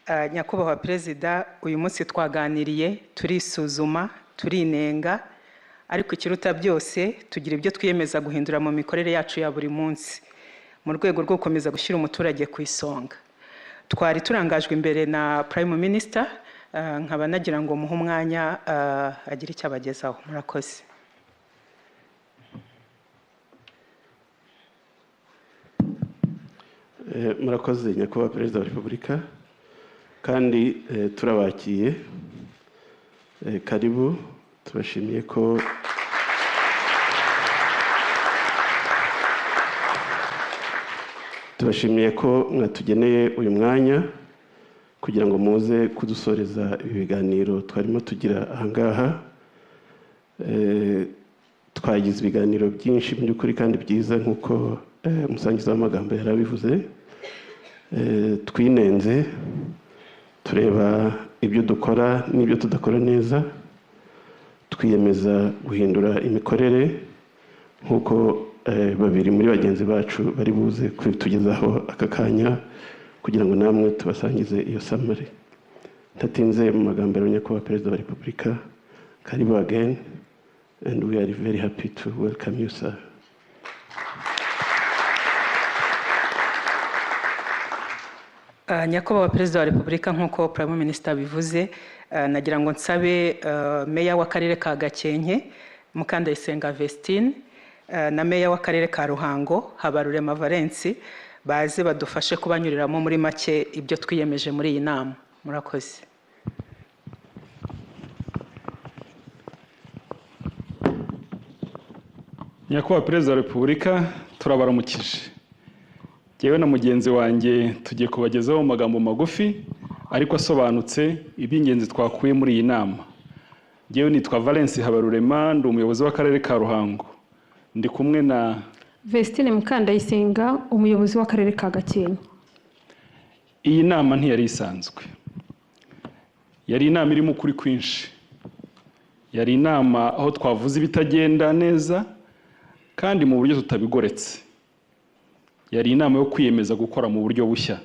Nyakubahwa Perezida, uyu munsi twaganiriye, turisuzuma, turinenga, ariko ikiruta byose tugira ibyo twiyemeza guhindura mu mikorere yacu ya buri munsi mu rwego rwo gukomeza gushyira umuturage ku isonga. Twari turangajwe imbere na Prime Minister, nkaba nagira ngo muhe umwanya agire icyo abagezaho. Murakoze. Murakoze Nyakubahwa Perezida wa Repubulika, kandi turabakiye, karibu, tubashimiye ko mwatugeneye uyu mwanya kugira ngo muze kudusoreza ibi biganiro twarimo tugira ahangaha. Twagize ibiganiro byinshi mu by'ukuri kandi byiza nk'uko umusangiza w'amagambo yarabivuze. Twinenze, tureba ibyo dukora n'ibyo tudakora neza, twiyemeza guhindura imikorere nk'uko babiri muri bagenzi bacu bari buze kubitugezaho aka kanya kugira ngo namwe tubasangize iyo summary. Ntatinze mu magambo ya Nyakubahwa Perezida wa Repubulika, karibu again and we are very happy to welcome you, sir. Nyakubahwa Perezida wa Repubulika, nk'uko Prime Minister bivuze, nagira ngo nsabe Meya w'Akarere ka Gakenke Mukandayisenga Vestine na Meya w'Akarere ka Ruhango Habarurema Valence baze badufashe kubanyuriramo muri make ibyo twiyemeje muri iyi nama. Murakoze. Nyakubahwa Perezida wa Repubulika, turabaramukije. Jyewe na mugenzi wanjye tugiye kubagezaho mu magambo magufi ariko asobanutse iby'ingenzi twakuye muri iyi nama. Jyewe nitwa Valence Habarurema, ndi umuyobozi w'Akarere ka Ruhango. Ndi kumwe na Vestine Mukandayisenga, umuyobozi w'Akarere ka Gakenke. Iyi nama ntiyari isanzwe. Yari inama irimo ukuri kwinshi. Yari inama aho twavuze ibitagenda neza kandi mu buryo tutabigoretse. Yari inama yo kwiyemeza gukora mu buryo bushya.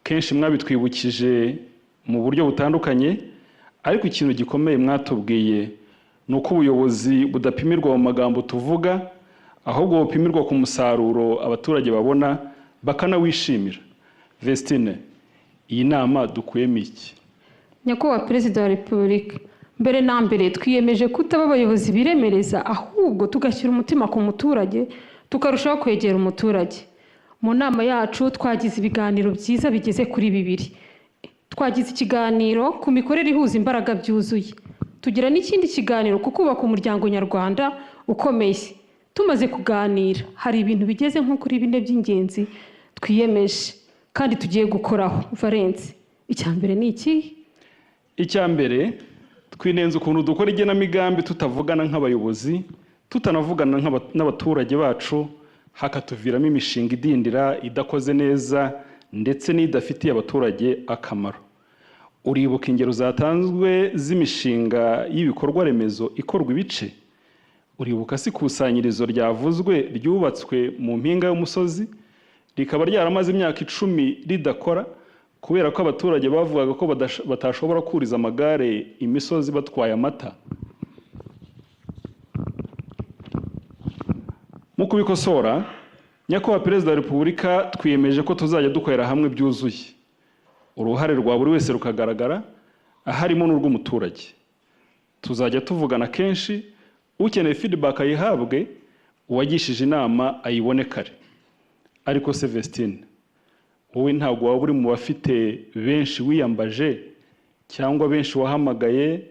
Kenshi mwabitwibukije mu buryo butandukanye, ariko ikintu gikomeye mwatubwiye ni uko ubuyobozi budapimirwa mu magambo tuvuga, ahubwo bupimirwa ku musaruro abaturage babona bakanawishimira. Vestine, iyi nama dukuyemo iki? Nyakubahwa Perezida wa Repubulika, mbere na mbere twiyemeje kutaba abayobozi biremereza, ahubwo tugashyira umutima ku muturage, tukarushaho kwegera umuturage. Mu nama yacu twagize ibiganiro byiza bigeze kuri bibiri. Twagize ikiganiro ku mikorere ihuza imbaraga byuzuye, tugira n'ikindi kiganiro ku kubaka umuryango nyarwanda ukomeye. Tumaze kuganira hari ibintu bigeze nko kuri bine by'ingenzi twiyemeje kandi tugiye gukoraho. Valence, icya mbere ni iki? Icya mbere, twinenze ukuntu dukora igenamigambi tutavugana nk'abayobozi, tutanavugana n'abaturage bacu, hakatuviramo imishinga idindira, idakoze neza ndetse n'idafitiye abaturage akamaro. Uribuka ingero zatanzwe z'imishinga y'ibikorwa remezo ikorwa ibice? Uribuka si ikusanyirizo ryavuzwe ryubatswe mu mpinga y'umusozi rikaba ryaramaze imyaka 10 ridakora kubera ko abaturage bavugaga ko batashobora kuriza amagare imisozi batwaye amata? Mu kubikosora, Nyakubahwa Perezida wa Repubulika, twiyemeje ko tuzajya dukorera hamwe byuzuye, uruhare rwa buri wese rukagaragara, harimo n'urw'umuturage. Tuzajya tuvugana kenshi, ukeneye feedback ayihabwe, uwagishije inama ayibone kare. Ariko se Vestine, wowe ntabwo waba uri mu bafite benshi wiyambaje cyangwa benshi wahamagaye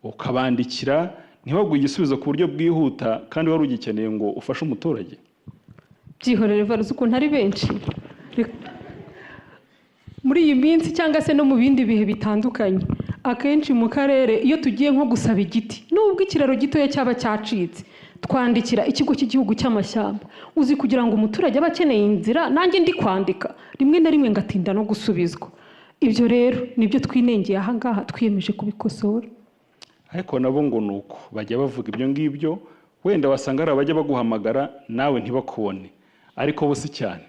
ukabandikira ntibaguhe igisubizo ku buryo bwihuta kandi wari ugikeneye ngo ufashe umuturage? Byihorere Valence, ukuntu ari benshi muri iyi minsi cyangwa se no mu bindi bihe bitandukanye. Akenshi mu karere iyo tugiye nko gusaba igiti, nubwo ikiraro gitoya cyaba cyacitse, twandikira ikigo cy'igihugu cy'amashyamba. Uzi kugira ngo umuturage abe akeneye inzira, nanjye ndi kwandika rimwe na rimwe ngatinda no gusubizwa. Ibyo rero nibyo twinengeye ahangaha, twiyemeje kubikosora. Ariko nabo ngo nuko bajya bavuga ibyo ngibyo, wenda wasanga hari abajya baguhamagara nawe ntibakubone, ariko bo si cyane.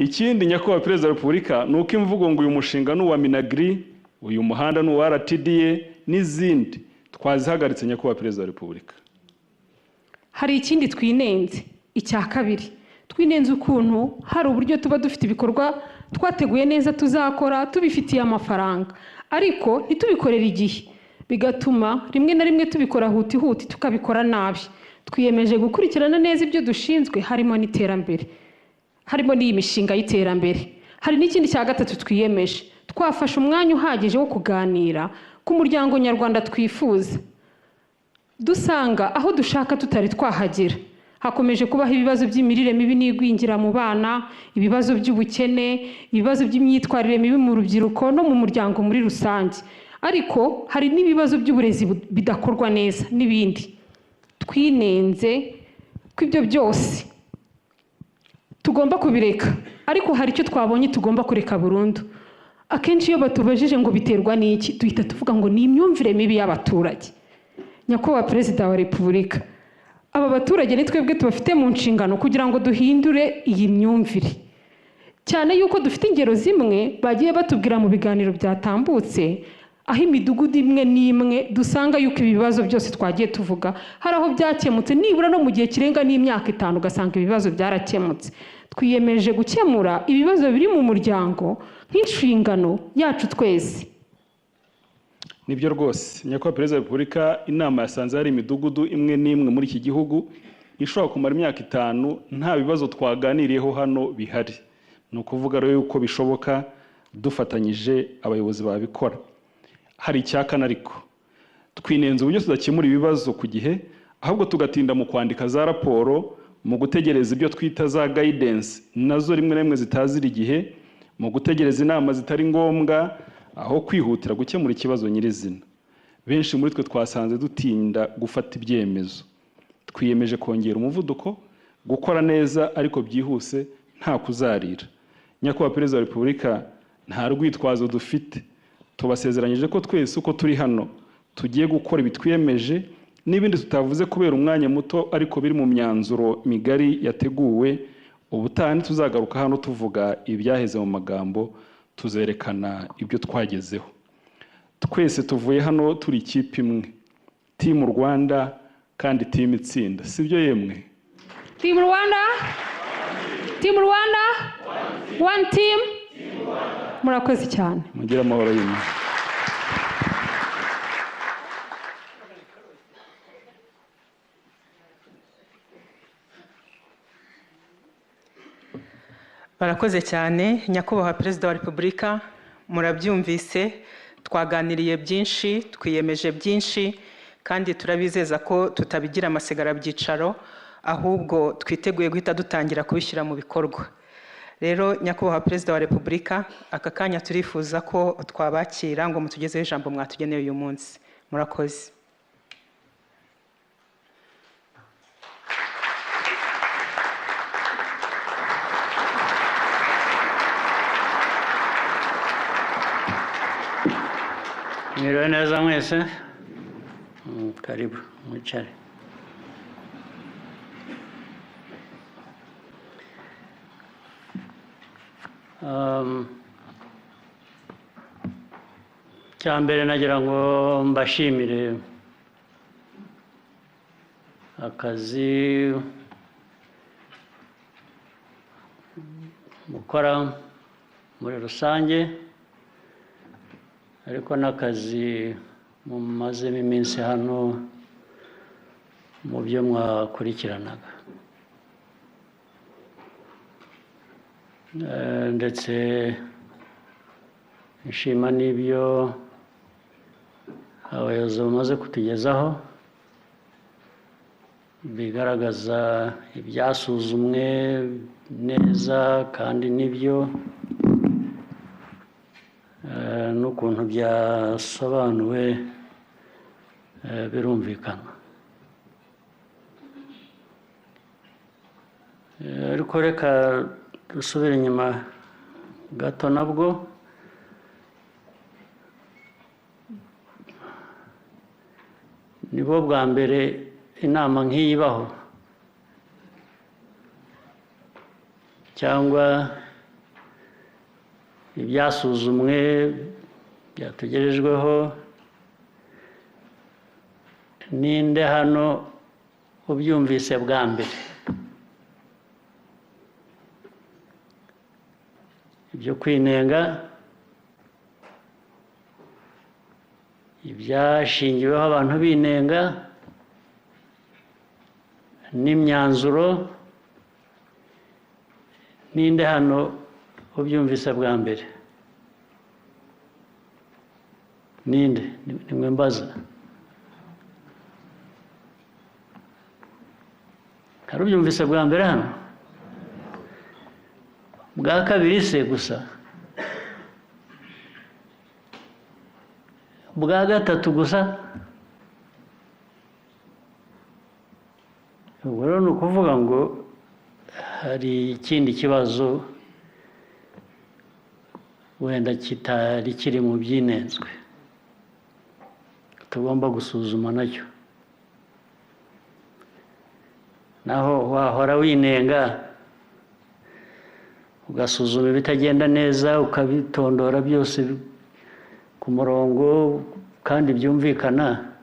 Ikindi, Nyakubahwa Perezida wa Repubulika, ni uko imvugo ngo uyu mushinga ni uwa MINAGRI, uyu muhanda ni uwa RTDA n'izindi, twazihagaritse, Nyakubahwa Perezida wa Repubulika. Hari ikindi twinenze. Icya kabiri, twinenze ukuntu hari uburyo tuba dufite ibikorwa twateguye neza tuzakora, tubifitiye amafaranga, ariko ntitubikorere igihe, bigatuma rimwe na rimwe tubikora huti huti, tukabikora nabi. Twiyemeje gukurikirana neza ibyo dushinzwe, harimo n'iterambere, harimo n'iyi mishinga y'iterambere. Hari n'ikindi cya gatatu twiyemeje. Twafashe umwanya uhagije wo kuganira ku muryango nyarwanda twifuza, dusanga aho dushaka tutari twahagera. Hakomeje kubaho ibibazo by'imirire mibi n'igwingira mu bana, ibibazo by'ubukene, ibibazo by'imyitwarire mibi mu rubyiruko no mu muryango muri rusange, ariko hari n'ibibazo by'uburezi bidakorwa neza n'ibindi. Twinenze ko ibyo byose tugomba kubireka, ariko hari icyo twabonye tugomba kureka burundu. Akenshi iyo batubajije ngo biterwa n'iki, duhita tuvuga ngo ni imyumvire mibi y'abaturage. Nyakubahwa Perezida wa Repubulika, aba baturage ni twebwe tubafite mu nshingano kugira ngo duhindure iyi myumvire, cyane yuko dufite ingero zimwe bagiye batubwira mu biganiro byatambutse, aho imidugudu imwe n'imwe dusanga yuko ibi bibazo byose twagiye tuvuga hari aho byakemutse, nibura no mu gihe kirenga n'imyaka 5 ugasanga ibibazo byarakemutse. Twiyemeje gukemura ibibazo biri mu muryango nk'inshingano yacu twese. Nibyo rwose, Nyakubahwa Perezida wa Repubulika, inama yasanze hari imidugudu imwe n'imwe muri iki gihugu ishobora kumara imyaka 5 nta bibazo twaganiriyeho hano bihari. Ni ukuvuga rero yuko bishoboka dufatanyije abayobozi babikora. Hari icyakana ariko, twinenze uburyo tudakemura ibibazo ku gihe, ahubwo tugatinda mu kwandika za raporo, mu gutegereza ibyo twita za guidance nazo rimwe na rimwe zitazira igihe, mu gutegereza inama zitari ngombwa, aho kwihutira gukemura ikibazo nyirizina. Benshi muri twe twasanze dutinda gufata ibyemezo. Twiyemeje kongera umuvuduko, gukora neza ariko byihuse, nta kuzarira. Nyakubahwa Perezida wa Repubulika, nta rwitwazo dufite. Tubasezeranyije ko twese uko turi hano tugiye gukora ibitwiyemeje n'ibindi tutavuze kubera umwanya muto, ariko biri mu myanzuro migari yateguwe. Ubutaha ntituzagaruka hano tuvuga ibyaheze mu magambo, tuzerekana ibyo twagezeho. Twese tuvuye hano turi ikipe imwe, Team Rwanda, kandi team itsinda, sibyo yemwe? Team Rwanda, Team Rwanda, one team. Murakoze cyane, mugire amahoro y'Imana. Barakoze cyane, Nyakubahwa Perezida wa Repubulika. Murabyumvise, twaganiriye byinshi, twiyemeje byinshi, kandi turabizeza ko tutabigira amasigarabyicaro, ahubwo twiteguye guhita dutangira kubishyira mu bikorwa. Rero Nyakubahwa Perezida wa Repubulika, aka kanya turifuza ko twabakira ngo mutugezeho ijambo mwatugeneye uyu munsi. Murakoze. Mwiriwe neza mwese, karibu mwicare. Icya mbere nagira ngo mbashimire akazi mukora muri rusange, ariko n'akazi mumazemo iminsi hano mu byo mwakurikiranaga, ndetse nshima n'ibyo abayobozi bamaze kutugezaho bigaragaza ibyasuzumwe neza kandi n'ibyo n'ukuntu byasobanuwe birumvikana. Ariko reka dusubire inyuma gato nabwo. Nibwo bwa mbere inama nk'iyi ibaho, cyangwa Ibyasuzumwe byatugerejweho, ninde hano ubyumvise bwa mbere? Ibyo kwinenga, ibyashingiweho abantu binenga n'imyanzuro, ninde hano ubyumvise bwa mbere? Ninde? Nimwe mbaza. Hari ubyumvise bwa mbere hano? Bwa kabiri se gusa? Bwa gatatu gusa? Ubwo rero ni ukuvuga ngo hari ikindi kibazo wenda kitari kiri mu byinenzwe tugomba gusuzuma nacyo. Naho wahora winenga ugasuzuma ibitagenda neza, ukabitondora byose ku murongo kandi byumvikana,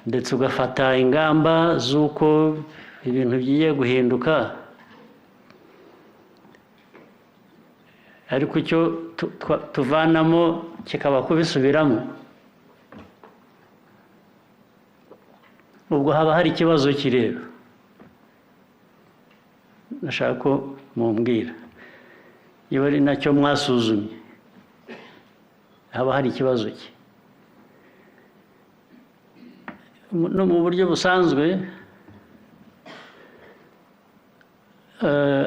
ndetse ugafata ingamba z'uko ibintu bigiye guhinduka, ariko icyo tuvanamo kikaba kubisubiramo, ubwo haba hari ikibazo kirero. Ndashaka ko mumbwira niba ari nacyo mwasuzumye, haba hari ikibazo ki? No mu buryo busanzwe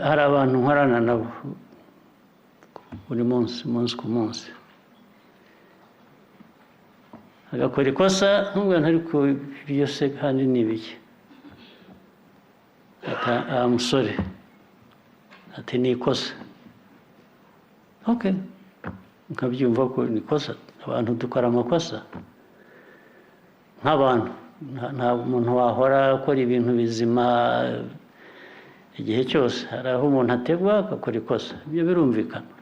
hari abantu nkorana nabo buri munsi, umunsi ku munsi, agakora ikosa nkubwo ariko ibyo se kandi ni ibiki? Ati musore, ati ni ikosa. Okay, nkabyumva ko ni ikosa. Abantu dukora amakosa nk'abantu, nta muntu wahora akora ibintu bizima igihe cyose. Hari aho umuntu ategwa agakora ikosa, ibyo birumvikana.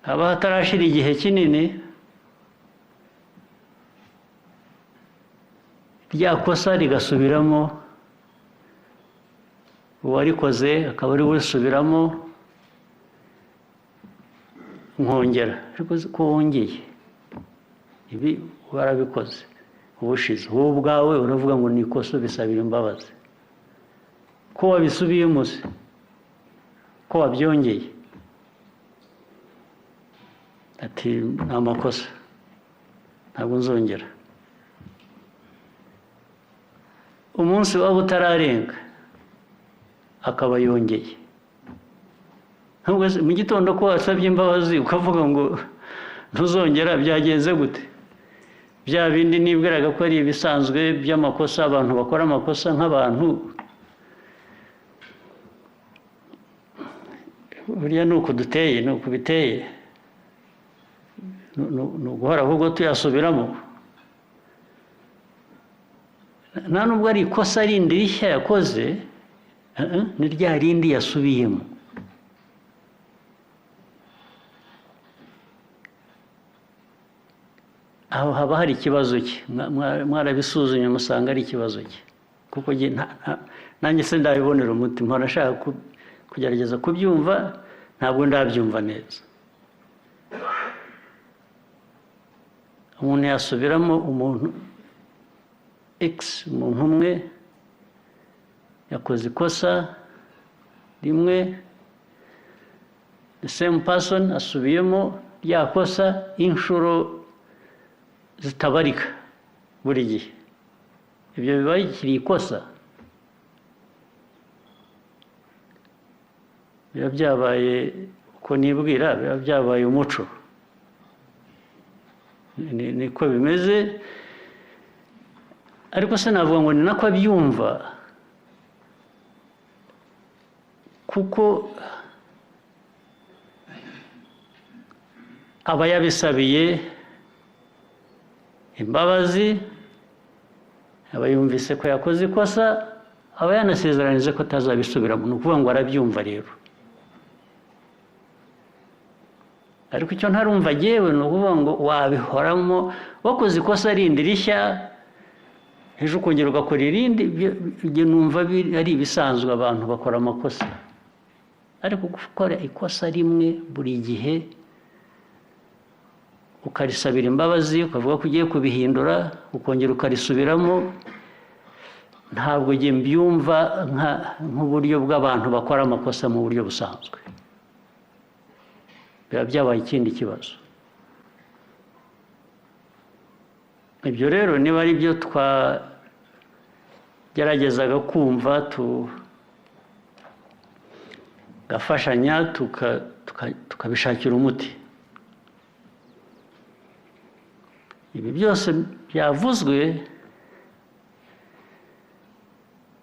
Haba hatarashira igihe kinini, rya kosa rigasubiramo, uwarikoze akaba ari we usubiramo, nkongera ariko ko wongeye ibi warabikoze ubushize, wowe ubwawe uravuga ngo ni ikosa, ubisabira imbabazi, ko wabisubiyemo se, ko wabyongeye? Ati ni amakosa, ntabwo nzongera. Umunsi waba utararenga akaba yongeye. Mu gitondo ko wasabye imbabazi ukavuga ngo ntuzongera, byagenze gute? Bya bindi nibwiraga ko ari ibisanzwe by'amakosa, abantu bakora amakosa nk'abantu, buriya ni uku duteye, ni uku biteye, ni uguhora ahubwo tuyasubiramo. Nta nubwo ari ikosa rindi rishya yakoze, ni rya rindi yasubiyemo. Aho haba hari ikibazo cye, mwarabisuzumye musanga ari ikibazo cye? Kuko nanjye se ndabibonera umuti, mpora nshaka kugerageza kubyumva, ntabwo ndabyumva neza. Umuntu yasubiramo, umuntu X, umuntu umwe yakoze ikosa rimwe, the same person asubiyemo rya kosa inshuro zitabarika buri gihe, ibyo biba bikiri ikosa, biba byabaye uko nibwira, biba byabaye umuco, niko bimeze. Ariko se navuga ngo ni nako abyumva, kuko aba yabisabiye imbabazi, aba yumvise ko yakoze ikosa, Aba yanasezeranije ko atazabisubiramo, ni ukuvuga ngo arabyumva rero. Ariko icyo ntarumva jyewe ni ukuvuga ngo wabihoramo, wakoze ikosa rindi rishya, ejo ukongera ugakora irindi, ibyo numva ari ibisanzwe, abantu bakora amakosa. Ariko gukora ikosa rimwe buri gihe ukarisabira imbabazi, ukavuga ko ugiye kubihindura, ukongera ukarisubiramo, ntabwo njye mbyumva nk'uburyo bw'abantu bakora amakosa mu buryo busanzwe. Biba byabaye ikindi kibazo. Ibyo rero niba ari byo twageragezaga kumva, tugafashanya, tukabishakira umuti. Ibi byose byavuzwe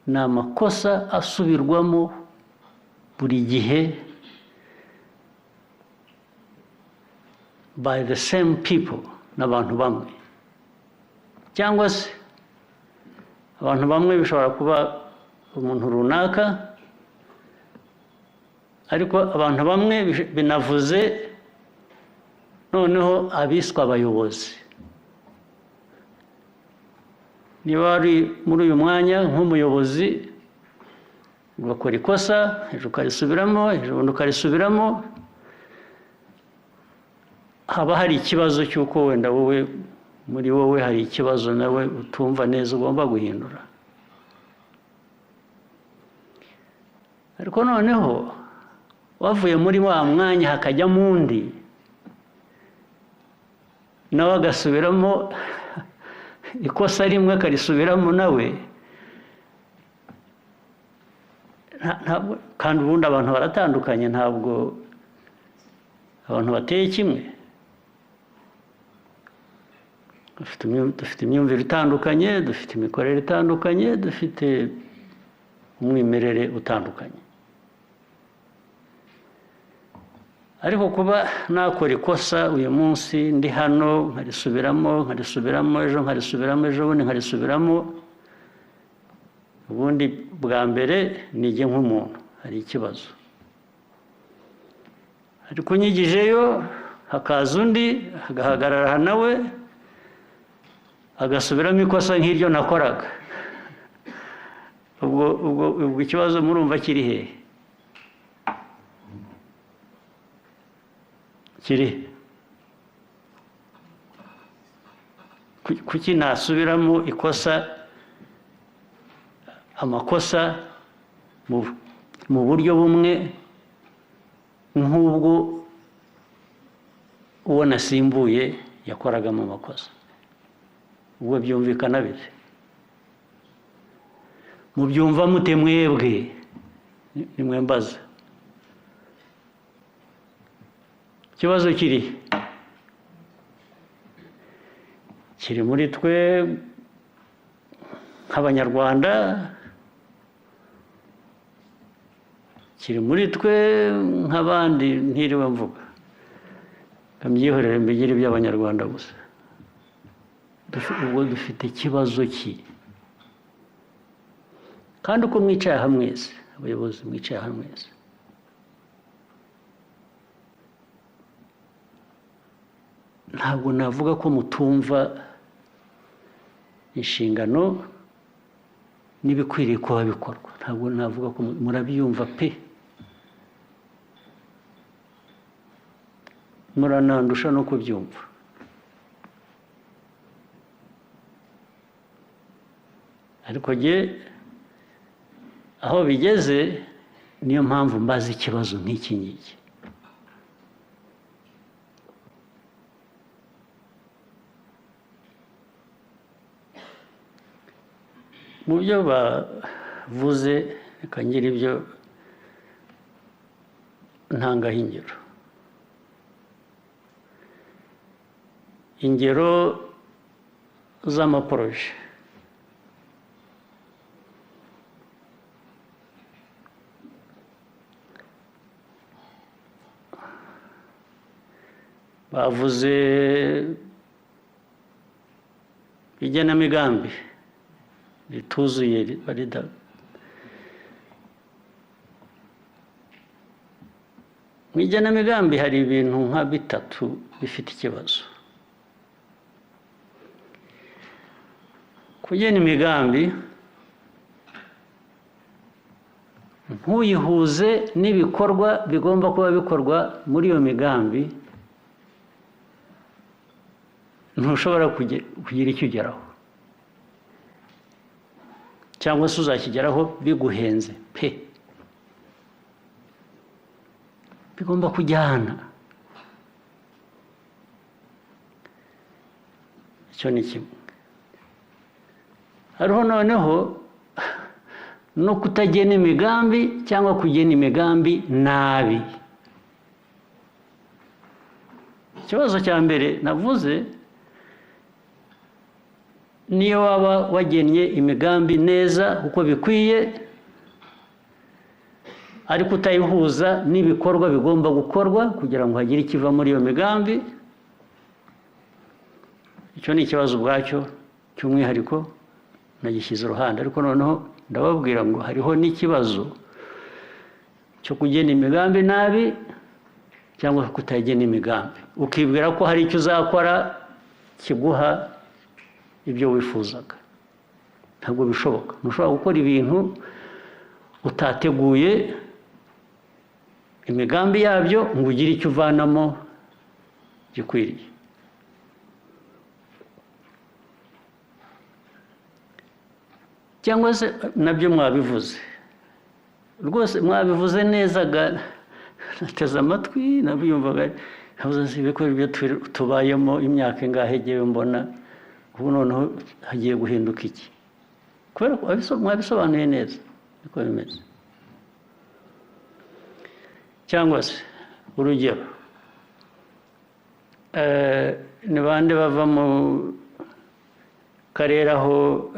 ni amakosa asubirwamo buri gihe by the same people, n'abantu bamwe, cyangwa se abantu bamwe bishobora kuba umuntu runaka, ariko abantu bamwe binavuze noneho abiswa abayobozi. Niba ari muri uyu mwanya nk'umuyobozi, ugakora ikosa, ejo ukarisubiramo, ejo bundi ukarisubiramo, haba hari ikibazo cy'uko wenda wowe muri wowe hari ikibazo nawe utumva neza ugomba guhindura. Ariko noneho wavuye muri wa mwanya hakajyamo undi, nawe agasubiramo ikosa rimwe akarisubiramo nawe, kandi ubundi abantu baratandukanye, ntabwo abantu bateye kimwe, dufite imyumvire itandukanye, dufite imikorere itandukanye, dufite umwimerere utandukanye. Ariko kuba nakora ikosa uyu munsi ndi hano nkarisubiramo, nkarisubiramo ejo, nkarisubiramo ejo bundi, nkarisubiramo, ubundi bwa mbere nijye nk'umuntu hari ikibazo. Ariko unyigijeyo hakaza undi agahagarara nawe agasubiramo ikosa nk'iryo nakoraga, ubwo ikibazo murumva kiri hehe? Kiri kuki nasubiramo ikosa, amakosa mu buryo bumwe nk'ubwo uwo nasimbuye yakoragamo amakosa? Ubwo byumvikana bite? Mubyumva mute mwebwe? Nimwe mbaza. Ikibazo kiri muri twe nk'Abanyarwanda, kiri muri twe nk'abandi, ntiriwe mvuga, mbyihorere mbigire iby'Abanyarwanda gusa. Ubwo dufite ikibazo ki? Kandi uko mwicaye aha mwese, abayobozi mwicaye aha mwese, ntabwo navuga ko mutumva inshingano n'ibikwiriye kuba bikorwa, ntabwo navuga ko murabyumva pe, muranandusha no kubyumva. Ariko jye aho bigeze niyo mpamvu mbaza ikibazo nk'iki ngiki. Mu byo bavuze reka ngire ibyo ntangaho ingero. Ingero z'amaporoje. Bavuze igenamigambi rituzuye, Mu igenamigambi hari ibintu nka bitatu bifite ikibazo. Kugena imigambi ntuyihuze n'ibikorwa bigomba kuba bikorwa muri iyo migambi, ntushobora kugira icyo ugeraho, cyangwa se uzakigeraho biguhenze pe. Bigomba kujyana. Icyo ni kimwe. Hariho noneho no kutagena imigambi cyangwa kugena imigambi nabi. Ikibazo cya mbere navuze, niyo waba wagennye imigambi neza uko bikwiye, ariko utayihuza n'ibikorwa bigomba gukorwa kugira ngo hagire ikiva muri iyo migambi, icyo ni ikibazo ubwacyo cy'umwihariko, nagishyize iruhande. Ariko noneho ndababwira ngo hariho n'ikibazo cyo kugena imigambi nabi cyangwa kutagena imigambi, ukibwira ko hari icyo uzakora kiguha ibyo wifuzaga. Ntabwo bishoboka. Ntushobora gukora ibintu utateguye imigambi yabyo ngo ugire icyo uvanamo gikwiriye. Cyangwa se nabyo mwabivuze rwose, mwabivuze neza, nateze amatwi nabyumvaga, navuze ibikora ibyo tubayemo imyaka ingahe ngewe mbona ubu noneho hagiye guhinduka iki, kubera ko mwabisobanuye neza niko bimeze. Cyangwa se urugero, ni bande bava mu karere aho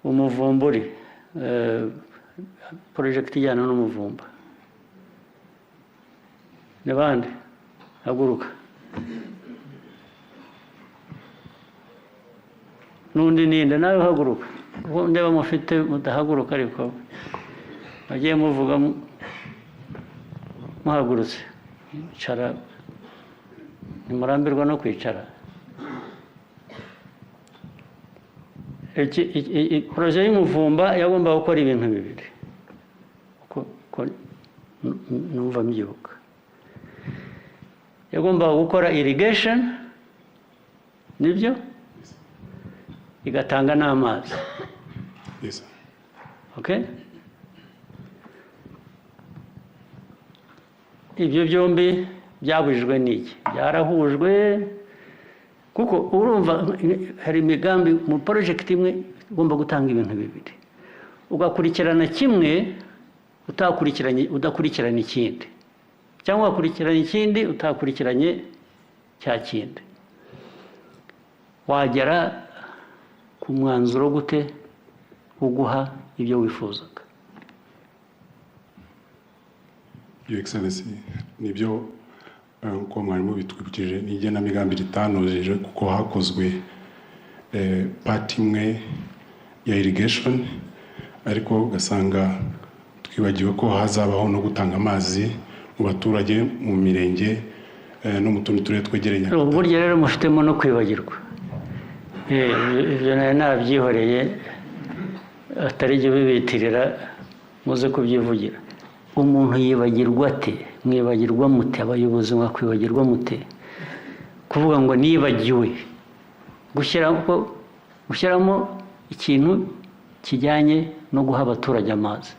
umuvumburi, porojegiti ijyana n'umuvumba, ni bande? Haguruka. N'undi ninde? Nawe haguruka. Ndeba mufite mudahaguruka, ariko bagiye muvuga muhagurutse. Icara, ntimurambirwa no kwicara. Poroje y'umuvumba yagomba gukora ibintu bibiri, numva mbyibuka. Yagombaga gukora irrigation, nibyo, igatanga n'amazi. Okay? Ibyo byombi byabujijwe n'iki? Byarahujwe, kuko urumva hari imigambi mu project imwe igomba gutanga ibintu bibiri, ugakurikirana kimwe utakurikiranye, udakurikirana ikindi, cyangwa ugakurikirana ikindi utakurikiranye cya kindi. Wagera ku mwanzuro gute uguha ibyo wifuzaga? Your Excellency, nibyo uko mwarimu bitwibukije, ni igenamigambi ritanojeje kuko hakozwe part imwe ya irrigation, ariko ugasanga twibagiwe ko hazabaho no gutanga amazi mu baturage mu mirenge no mu tundi turere twegereye. Burya rero mufitemo no kwibagirwa. Ibyo nari nabyihoreye, atari jye bibitirira, muze kubyivugira. Umuntu yibagirwa ate? Mwibagirwa mute? Abayobozi mwakwibagirwa mute? Kuvuga ngo nibagiwe, gushyiramo ikintu kijyanye no guha abaturage amazi,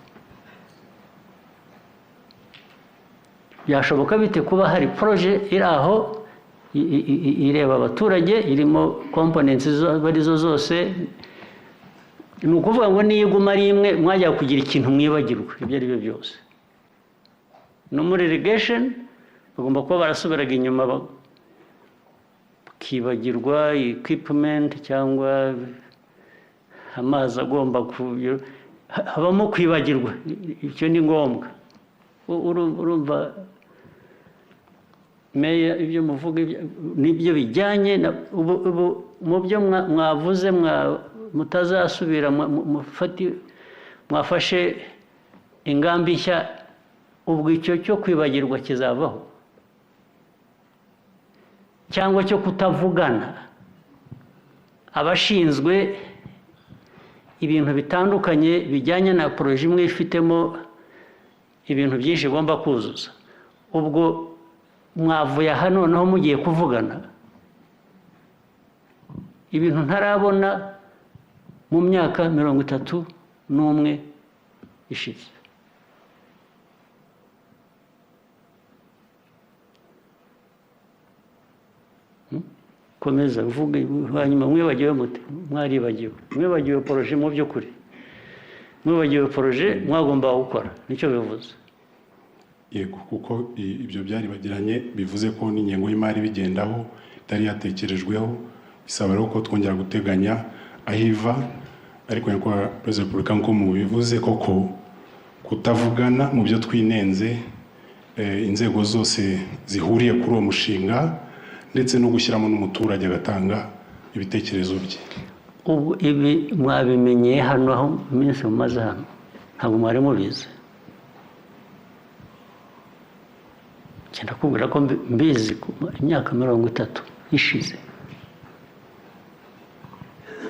byashoboka bite kuba hari proje iri aho ireba abaturage, irimo components arizo zose? Ni ukuvuga ngo niyo iguma ari imwe mwajya kugira ikintu mwibagirwa ibyo ari byo byose. No muri irrigation bagomba kuba barasubiraga inyuma bakibagirwa equipment cyangwa amazi agomba habamo kwibagirwa, icyo ni ngombwa. Urumva meya ibyo muvuga nibyo bijyanye mu byo mwavuze mutazasubira, mwafashe ingambi nshya Ubwo icyo cyo kwibagirwa kizavaho, cyangwa cyo kutavugana? Abashinzwe ibintu bitandukanye bijyanye na projet imwe ifitemo ibintu byinshi igomba kuzuza, ubwo mwavuye aha noneho mugiye kuvugana ibintu ntarabona mu myaka 31 ishize. Komeza uvuge, hanyuma mwibagiwe mute? Mwaribagiwe, mwibagiwe projet. Mu by'ukuri mwibagiwe projet mwagomba gukora, nicyo bivuze. Yego, kuko ibyo byaribagiranye, bivuze ko n'ingengo y'imari bigendaho itari yatekerejweho, bisaba rero ko twongera guteganya aho iva. Ariko Nyakubahwa Perezida wa Repubulika, nk'uko mubivuze koko, kutavugana mu byo twinenze, inzego zose zihuriye kuri uwo mushinga, ndetse no gushyiramo n'umuturage agatanga ibitekerezo bye. Ubu ibi mwabimenyeye hano, aho iminsi mumaze hano ntabwo mwari mubizi? Ngenda kubwira ko mbizi imyaka 30 ishize.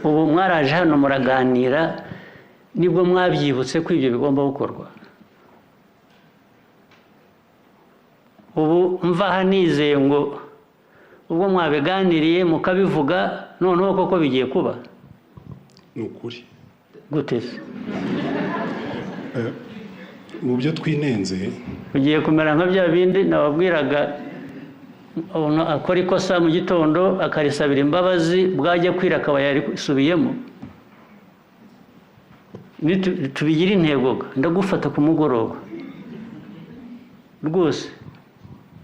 Ubu mwaraje hano muraganira, nibwo mwabyibutse ko ibyo bigomba gukorwa. Ubu mva aha nizeye ngo ubwo mwabiganiriye mukabivuga, noneho koko bigiye kuba. Ni ukuri. Gute se? Mu byo twinenze, ugiye kumera nka bya bindi nababwiraga, umuntu akora ikosa mu gitondo akarisabira imbabazi, bwajya kwira akaba yarisubiyemo. Tubigira intego, ndagufata ku mugoroba rwose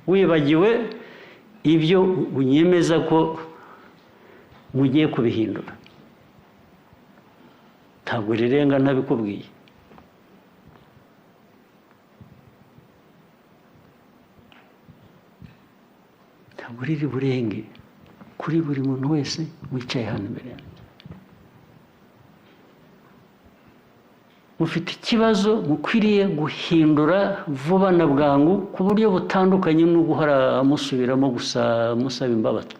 wibagiwe ibyo unyemeza ko mugiye kubihindura. Ntabwo rirenga ntabikubwiye. Ntabwo riri burenge kuri buri muntu wese wicaye hano imbere yanjye. Mufite ikibazo mukwiriye guhindura vuba na bwangu, ku buryo butandukanye no guhora musubiramo gusa musaba imbabazi.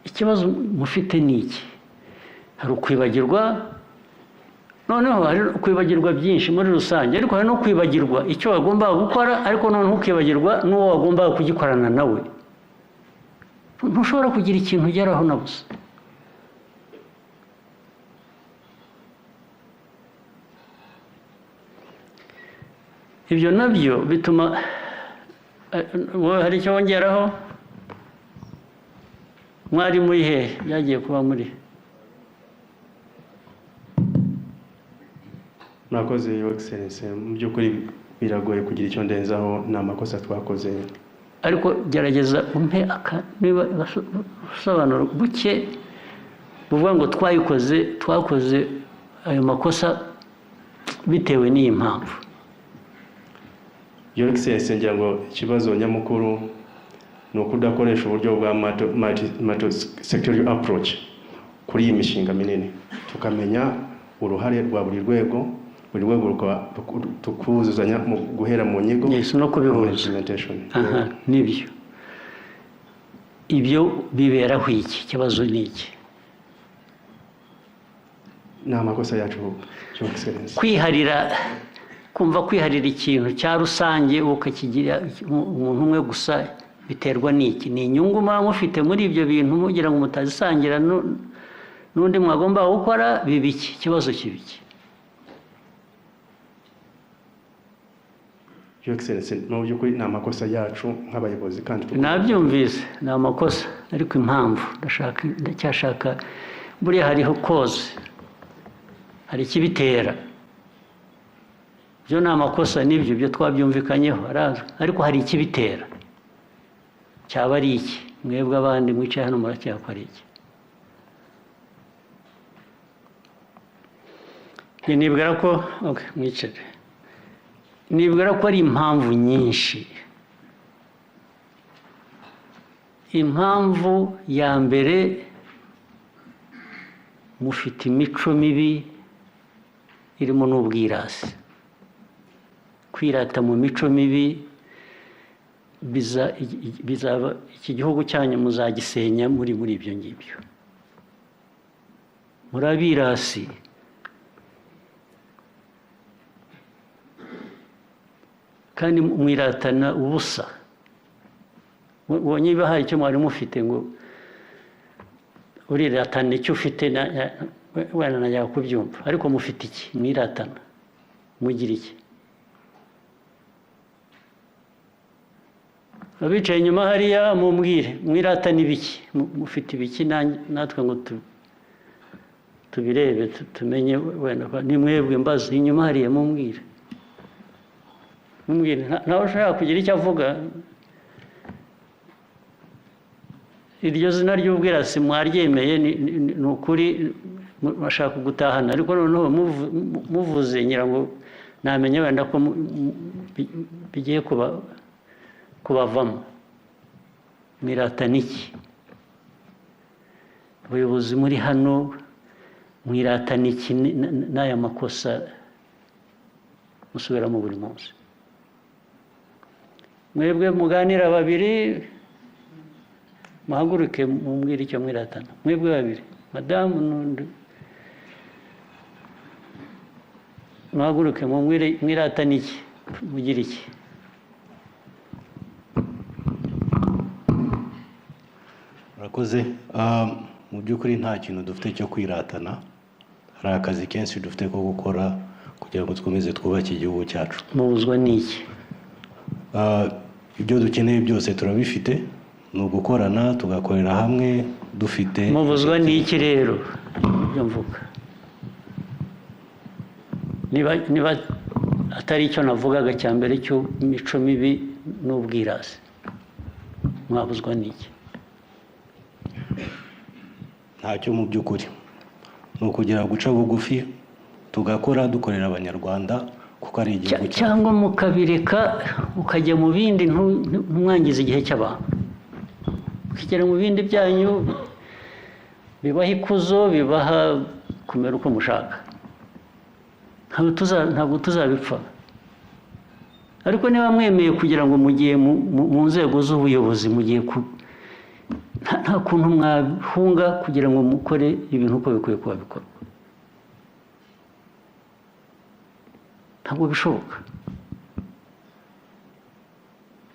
Ikibazo mufite ni iki? Hari ukwibagirwa, noneho hari ukwibagirwa byinshi muri rusange, ariko hari no kwibagirwa icyo wagombaga gukora, ariko noneho ukibagirwa n'uwo wagombaga kugikorana nawe. Ntushobora kugira ikintu ugeraho na busa. Ibyo nabyo bituma wowe hari icyo wongeraho. Mwari muri hehe? Byagiye kuba muri Murakoze, Your Excellency. Mu by'ukuri biragoye kugira icyo ndenzaho, ni amakosa twakoze. Ariko gerageza umpe aka niba ubusobanuro buke buvuga ngo twayikoze, twakoze ayo makosa bitewe n'iyi mpamvu. Your Excellency, ngira ngo ikibazo nyamukuru ni ukudakoresha uburyo bwa multi sectorial approach kuri iyi mishinga minini, tukamenya uruhare rwa buri rwego, buri rwego tukuzuzanya mu guhera mu nyigo Yes, no kubihuza. Implementation. Aha nibyo. Ibyo biberaho iki? Ikibazo ni iki? Ni amakosa yacu, Your Excellency. Kwiharira, kumva kwiharira ikintu cya rusange ukakigira umuntu umwe gusa, biterwa n'iki? Ni inyungu muba mufite muri ibyo bintu mugira ngo mutazisangira n'undi mwagomba gukora? Biba iki? Ikibazo kiba iki? Your Excellency, mu by'ukuri ni amakosa yacu nk'abayobozi kandi Nabyumvise, ni amakosa, ariko impamvu ndashaka, ndacyashaka. Buriya hariho cause, hari ikibitera. Byo ni amakosa, nibyo, byo twabyumvikanyeho, arazwi, ariko hari ikibitera. Cyaba ari iki? Mwebwe abandi mwicaye hano muracyakora iki? Njye nibwira ko, okay, mwicare, nibwira ko ari impamvu nyinshi. Impamvu ya mbere Mufite imico mibi irimo n'ubwirasi. Kwirata mu mico mibi bizaba iki gihugu cyanyu muzagisenya muri ibyo ngibyo. Muri abirasi. Kandi mwiratana ubusa. Ubonye niba hari icyo mwari mufite ngo uriratana icyo ufite, wenda najya kubyumva, ariko mufite iki mwiratana? Mugira iki? Abicaye inyuma hariya mumbwire, mwiratana ibiki? Mufite ibiki natwe ngo tubirebe tumenye, wenda ni mwebwe mbaza inyuma hariya mumbwire. Mumbwire, ntawe ushaka kugira icyo avuga. Iryo zina ry'ubwirasi mwaryemeye, ni ukuri bashaka gutahana, ariko noneho muvuze ngira ngo namenye wenda ko bigiye kubavamo. Mwiratana iki? Abayobozi muri hano mwiratana iki n'aya makosa musubiramo buri munsi? Mwebwe muganira babiri, muhaguruke mumbwire icyo mwiratana. Mwebwe babiri, madamu n'undi, muhaguruke mumbwire mwiratana iki, mugira iki? Murakoze. Mu by'ukuri nta kintu dufite cyo kwiratana. Hari akazi kenshi dufite ko gukora kugira ngo dukomeze twubake igihugu cyacu. Mubuzwa n'iki? Ibyo dukeneye byose turabifite, ni ugukorana tugakorera hamwe dufite. Mubuzwa n'iki rero? Ibyo mvuga niba atari icyo navugaga cya mbere cy'imico mibi n'ubwirasi, mwabuzwa n'iki? Ntacyo mu by'ukuri, ni ukugira guca bugufi tugakora dukorera Abanyarwanda kuko ari igihugu cyacu. Cyangwa mukabireka ukajya mu bindi, ntumwangize igihe cy'abantu, ukigera mu bindi byanyu bibaha ikuzo, bibaha kumera uko mushaka. Ntabwo tuzabipfa. Ariko niba mwemeye kugira ngo mugiye mu nzego z'ubuyobozi, mugiye nta kuntu mwahunga kugira ngo mukore ibintu uko bikwiye kuba bikorwa. Ntabwo bishoboka.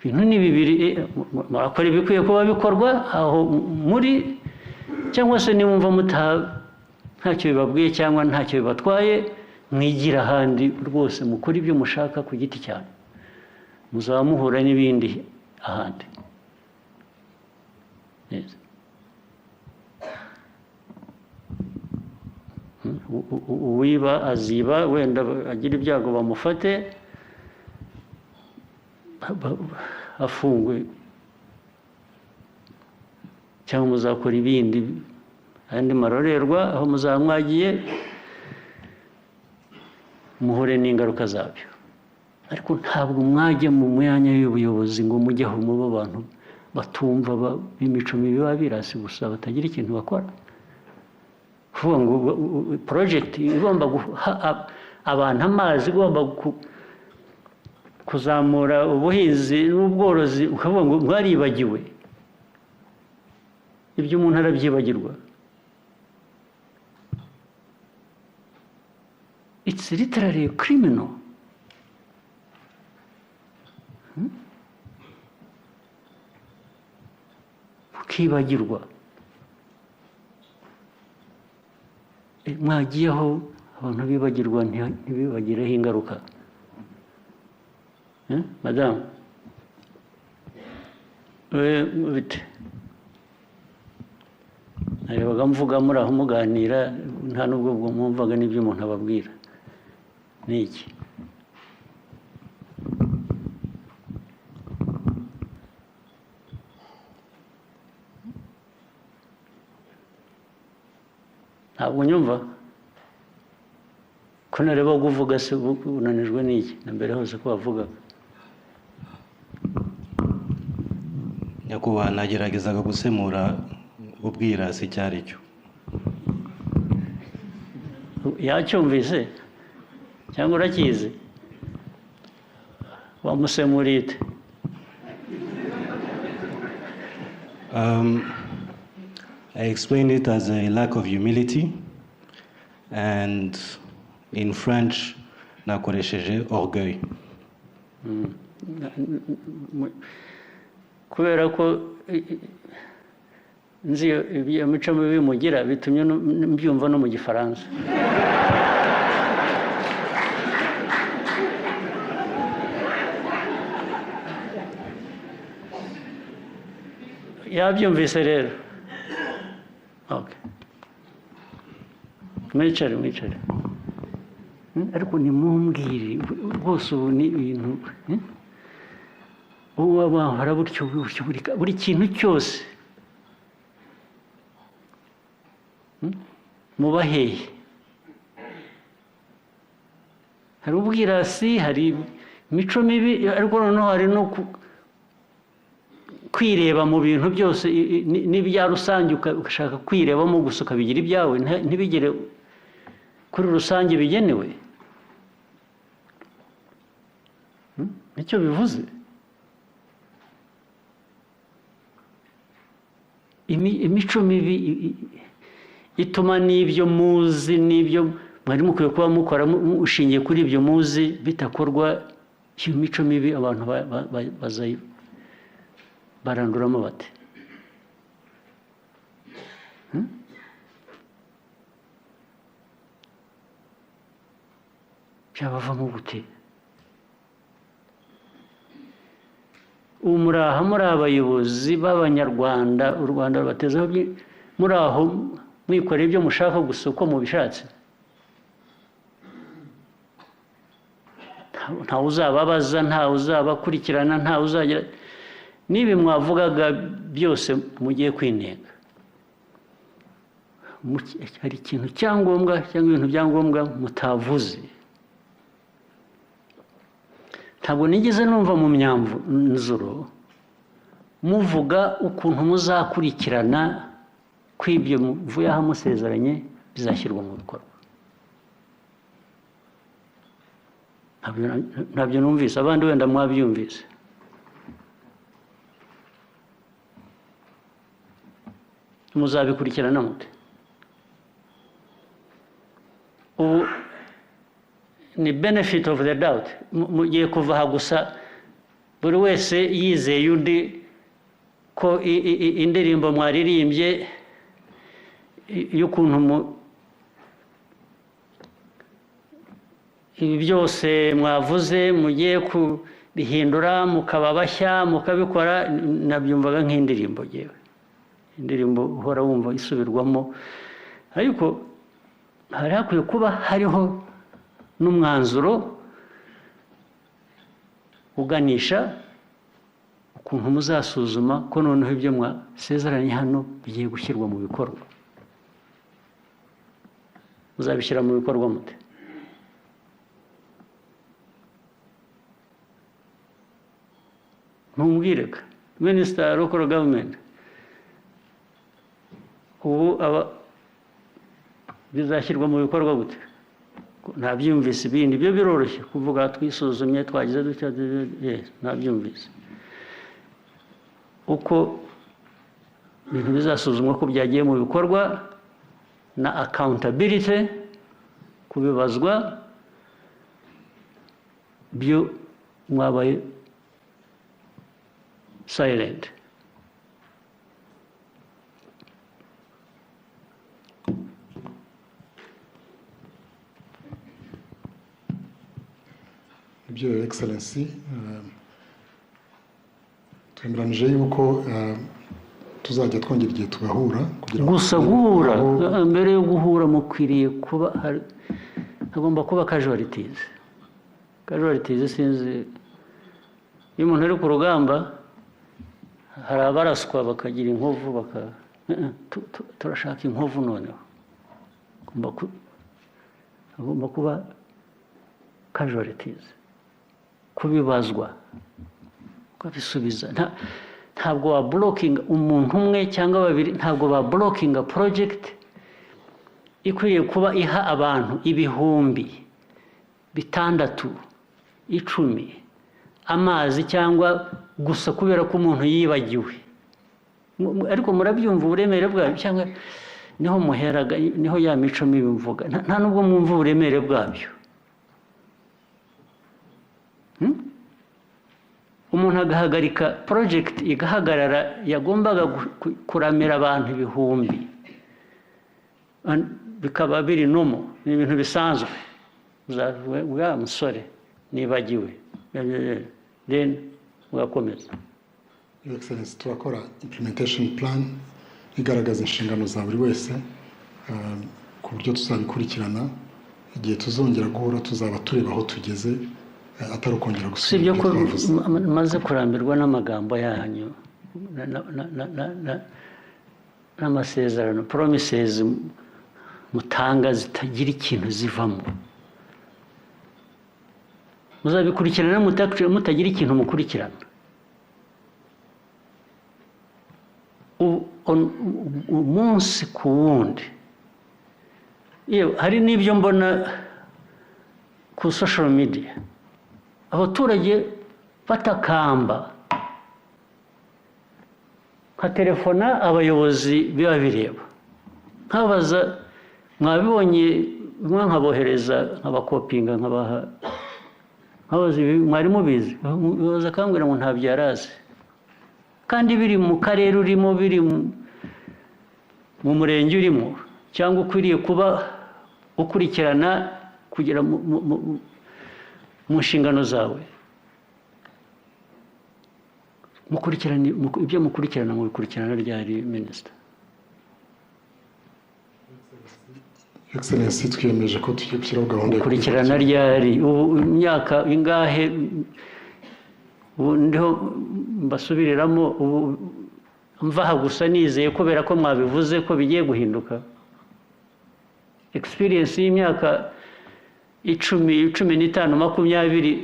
Ibintu ni bibiri, murakora ibikwiye kuba bikorwa aho muri, cyangwa se nimwumva ntacyo bibabwiye cyangwa ntacyo bibatwaye, mwigira ahandi rwose mukora ibyo mushaka ku giti cyanyu, muzaba muhura n'ibindi ahandi. Uwiba aziba, wenda agira ibyago bamufate afungwe, cyangwa muzakora ibindi andi marorerwa aho muzaba mwagiye muhure n'ingaruka zabyo. Ariko ntabwo mwajya mu myanya y'ubuyobozi ngo mujye aho muba abantu batumva b'imico mibi b'abirasi gusa batagira ikintu bakora. Kuvuga ngo project igomba guha abantu amazi, igomba kuzamura ubuhinzi n'ubworozi, ukavuga ngo mwaribagiwe. Ibyo umuntu arabyibagirwa. It's literally a criminal. Ukibagirwa. Mwagiyeho abantu bibagirwa ntibibagireho ingaruka. Madamu, bite? Narebaga mvuga muri aho muganira, nta nubwo mwumvaga n'ibyo umuntu ababwira. Ni iki? Ntabwo nyumva ko nareba kuvuga se unanijwe n'iki? Na mbere hose ko wavugaga. Nyakubahwa, nageragezaga gusemura ubwirasi icyo ari cyo. Yacyumvise cyangwa urakizi? Wamusemuriye ute? I explained it as a lack of humility, and in French, nakoresheje orgueil. Kubera ko nzi iyo mico mibi mugira, bitumye mbyumva no mu Gifaransa. Yabyumvise rero. Okay. Mwicare, mwicare. Ariko nimumbwire rwose, ubu ni ibintu ubu wabahora gutyo gutyo buri kintu cyose. Muba hehe? Hari ubwirasi, hari imico mibi, ariko noneho hari no kwireba mu bintu byose n'ibya rusange, ugashaka kwirebamo gusa, ukabigira ibyawe, ntibigere kuri rusange bigenewe. Nicyo bivuze. Imico mibi ituma n'ibyo muzi, n'ibyo mwari mukwiye kuba mukora ushingiye kuri ibyo muzi bitakorwa. Iyo mico mibi abantu bazayi baranduramo bate? Byabavamo gute? Ubu muraha muri abayobozi b'Abanyarwanda, u Rwanda rubatezeho, muri aho mwikorera ibyo mushaka gusa uko mubishatse, ntawe uzababaza, ntawe uzabakurikirana, ntawe uzagira n'ibi mwavugaga byose mugiye kwinenga. Hari ikintu cyangombwa cyangwa ibintu byangombwa mutavuze. Ntabwo nigeze numva mu myanzuro muvuga ukuntu muzakurikirana kw'ibyo muvuye aho musezeranye bizashyirwa mu bikorwa. Ntabyo numvise, abandi wenda mwabyumvise. Muzabikurikirana mute? Ubu ni benefit of the doubt, mugiye kuva aha gusa buri wese yizeye undi ko indirimbo mwaririmbye y'ukuntu ibi byose mwavuze mugiye kubihindura mukaba bashya mukabikora, nabyumvaga nk'indirimbo yewe, indirimbo uhora wumva isubirwamo, ariko hari hakwiye kuba hariho n'umwanzuro uganisha ukuntu muzasuzuma ko noneho ibyo mwasezeranye hano bigiye gushyirwa mu bikorwa. Muzabishyira mu bikorwa mute? Ntumbwireka Minister Local Government, ubu aba bizashyirwa mu bikorwa gute? Ntabyumvise. Ibindi byo biroroshye kuvuga twisuzumye twagize dutya, ntabyumvise uko ibintu bizasuzumwa ko byagiye mu bikorwa na accountability, kubibazwa byo mwabaye silent. Ibyo, Excellency, twemeranije yuko tuzajya twongera igihe tugahura kugira ngo gusa guhura. Mbere yo guhura mukwiriye kuba hagomba kuba casualties. Casualties sinzi, iyo umuntu ari ku rugamba hari abaraswa bakagira inkovu, baka turashaka inkovu noneho hagomba kuba casualties, kubibazwa, kubisubiza. Ntabwo wa blocking umuntu umwe cyangwa babiri, ntabwo ba blocking project Ikwiriye kuba iha abantu 6000, 10,000 amazi, cyangwa gusa kubera ko umuntu yibagiwe. Ariko murabyumva uburemere bwabyo, cyangwa niho muheraga, niho ya mico mibi mvuga, nta nubwo mwumva uburemere bwabyo. Umuntu agahagarika project igahagarara yagombaga kuramira abantu 1000, bikaba biri nomo, ni ibintu bisanzwe. Wa musore nibagiwe, then ugakomeza. Your Excellency, turakora implementation plan igaragaza inshingano za buri wese, ku buryo tuzabikurikirana. Igihe tuzongera guhura tuzaba tureba aho tugeze, atari ukongera gusubira ibyo ibyo ko twavuze. Maze kurambirwa n'amagambo yanyu n'amasezerano, promises mutanga zitagira ikintu zivamo. Muzabikurikirana mutagira ikintu mukurikirana. Umunsi ku wundi. Yewe, hari n'ibyo mbona ku social media, abaturage batakamba, nka telefona abayobozi biba bireba, nkabaza mwabibonye, bimwe nkabohereza, nkabakopinga, nkabaha, nkabaza ibi mwari mubizi, baza akambwira ngo ntabyo yarazi, kandi biri mu karere urimo, biri mu murenge urimo, cyangwa ukwiriye kuba ukurikirana kugera mu nshingano zawe. Mukurikirana ibyo mukurikirana, mubikurikirana ryari, Minisita? Your Excellency, twiyemeje ko tugiye gushyiraho gahunda yo Gukurikirana ryari? Ubu imyaka ingahe ubu ndiho mbasubiriramo? Ubu mvaha gusa nizeye kubera ko mwabivuze ko bigiye guhinduka. Experience y'imyaka 10, 15, 20,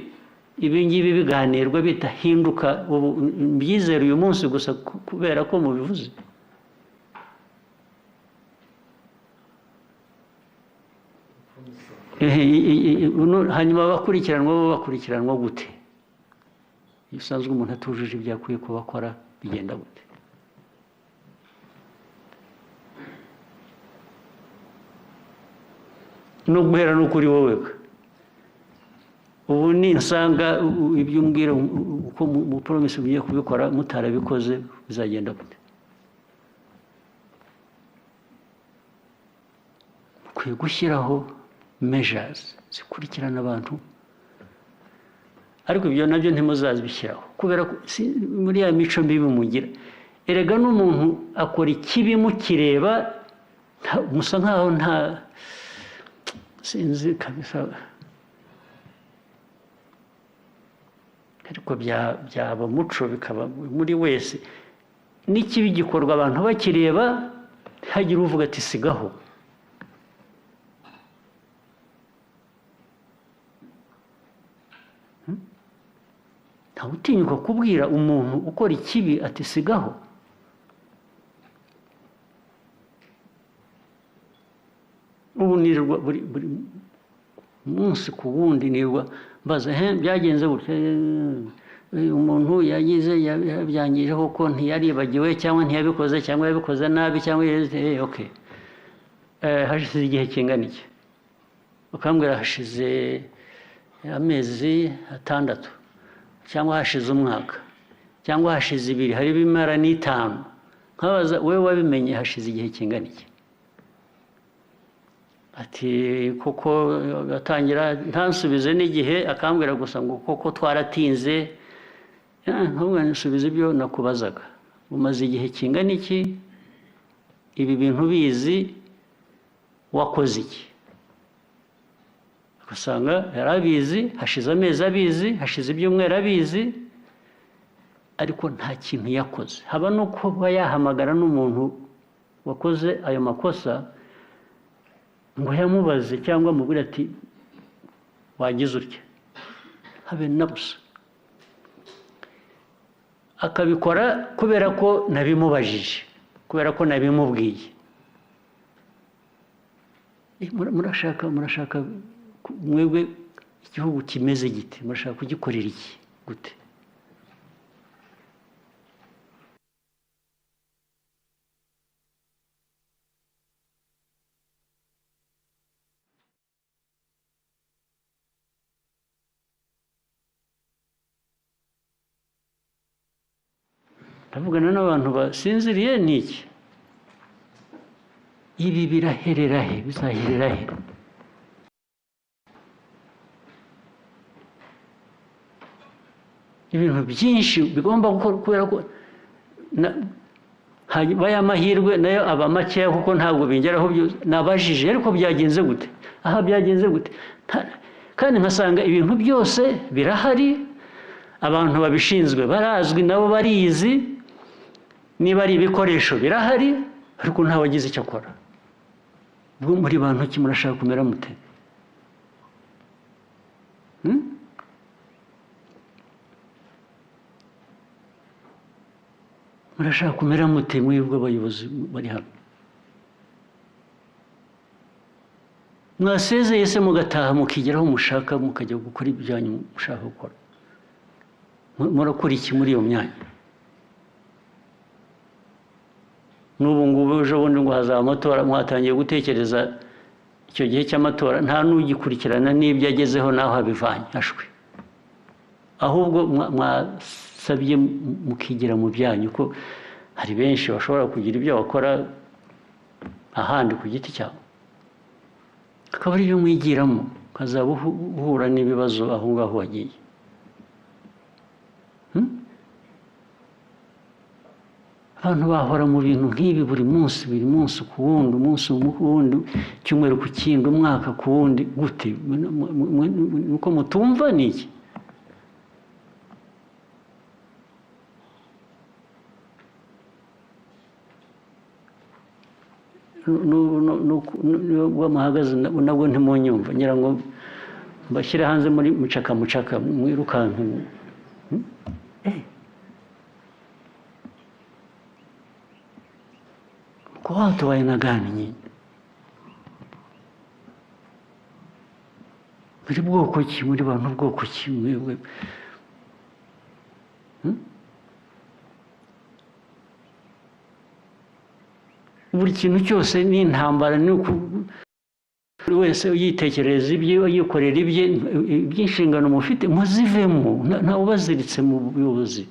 ibi ngibi biganirwa bidahinduka, ubu mbyizere uyu munsi gusa kubera ko mubivuze? Hanyuma abakurikiranwa bo bakurikiranwa gute? Iyo usanzwe umuntu atujuje ibyo akwiye kuba akora, bigenda gute? No guhera no kuri wowe, ubu ninsanga ibyo umbwira uko mu promise mugiye kubikora mutarabikoze, bizagenda gute? Mukwiye gushyiraho measures zikurikirana abantu, ariko ibyo nabyo ntimuzabishyiraho kubera ko muri ya mico mibi mugira. Erega n'umuntu akora ikibi mukireba, musa nkaho nta, sinzi kabisa, ariko byaba umuco, bikaba muri wese. N'ikibi gikorwa abantu bakireba, ntihagire uvuga ati sigaho. Ntawe utinyuka kubwira umuntu ukora ikibi ati sigaho. Ubu nirirwa buri munsi ku wundi nirirwa mbaza, he byagenze gutya, umuntu yagize yabyangije koko, ntiyaribagiwe cyangwa ntiyabikoze cyangwa yabikoze nabi cyangwa okay, hashize igihe kingana iki? Ukambwira hashize amezi 6 cyangwa hashize umwaka cyangwa hashize 2, hari bimara n'5. Nkabaza wewe wabimenye hashize igihe kingana iki? Ati koko gatangira ntansubize n'igihe, akambwira gusa ngo koko twaratinze. Nkubwo nsubize ibyo nakubazaga, umaze igihe kingana iki ibi bintu bizi, wakoze iki? Ugasanga yarabizi, hashize amezi abizi, hashize ibyumweru abizi, ariko nta kintu yakoze. Haba no kuba yahamagara n'umuntu wakoze ayo makosa ngo yamubaze cyangwa amubwire ati wagize utya, habe na busa. Akabikora kubera ko nabimubajije, kubera ko nabimubwiye. Murashaka mwebwe igihugu kimeze gite? Murashaka kugikorera iki gute? Ndavugana n'abantu basinziriye ni iki? Ibi biraherera he? Bizaherera he? Ibintu byinshi bigomba gukora kubera ko hanyuma y'amahirwe nayo aba makeya kuko ntabwo bingeraho nabajije ariko byagenze gute? Aha byagenze gute? Kandi nkasanga ibintu byose birahari, abantu babishinzwe barazwi nabo barizi, niba ari ibikoresho birahari, ariko ntawe wagize icyo akora. Ubwo muri bantu ki murashaka kumera mute? Murashaka kumera mute mwebwe abayobozi bari hano? Mwasezeye se mugataha mukigeraho mushaka, mukajya gukora ibyanyu mushaka gukora. Murakora iki muri iyo myanya? N'ubu ngubu ejo bundi ngo hazaba amatora, mwatangiye gutekereza icyo gihe cy'amatora, nta n'ugikurikirana n'ibyo agezeho n'aho abivanye ashwe. Ahubwo mwasabye mukigira mu byanyu, ko hari benshi bashobora kugira ibyo bakora ahandi ku giti cyabo, akaba ari byo mwigiramo, ukazaba uhura n'ibibazo aho ngaho wagiye. Abantu bahora mu bintu nk'ibi buri munsi ku wundi, umunsi ku wundi, icyumweru ku kindi, umwaka ku wundi, gute? Nuko mutumva ni iki? Nubwo muhagaze nabwo ntimunyumva, ngira ngo mbashyire hanze muri mucaka mucaka mwirukanke. Kwa watu wa aina gani nyinyi? Muri bwoko ki? Muri bantu bwoko ki mwebwe? Buri kintu cyose ni intambara, ni buri wese yitekerereza ibye, yikorera ibye, iby'inshingano mufite muzivemo, ntawe ubaziritse mu buyobozi,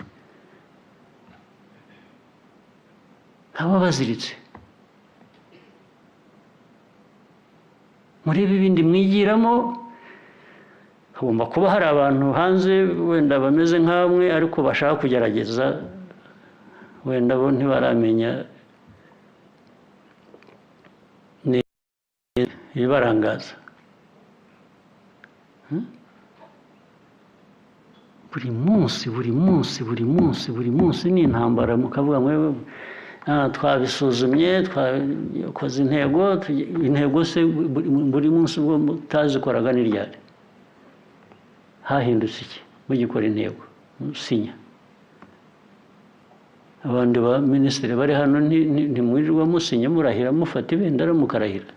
ntawe ubaziritse. Murebe ibindi mwigiramo. Hagomba kuba hari abantu hanze wenda bameze nk'amwe ariko bashaka kugerageza, wenda bo ntibaramenya ibibarangaza. Buri munsi buri munsi buri munsi buri munsi ni intambara, mukavuga ngo twabisuzumye, twakoze intego. Intego se buri munsi ubwo mutazikoraga ni ryari? Hahindutse iki mugikora intego musinya? Abandi ba minisitiri bari hano ntimwirirwa musinya, murahira, mufata ibendera mukarahira,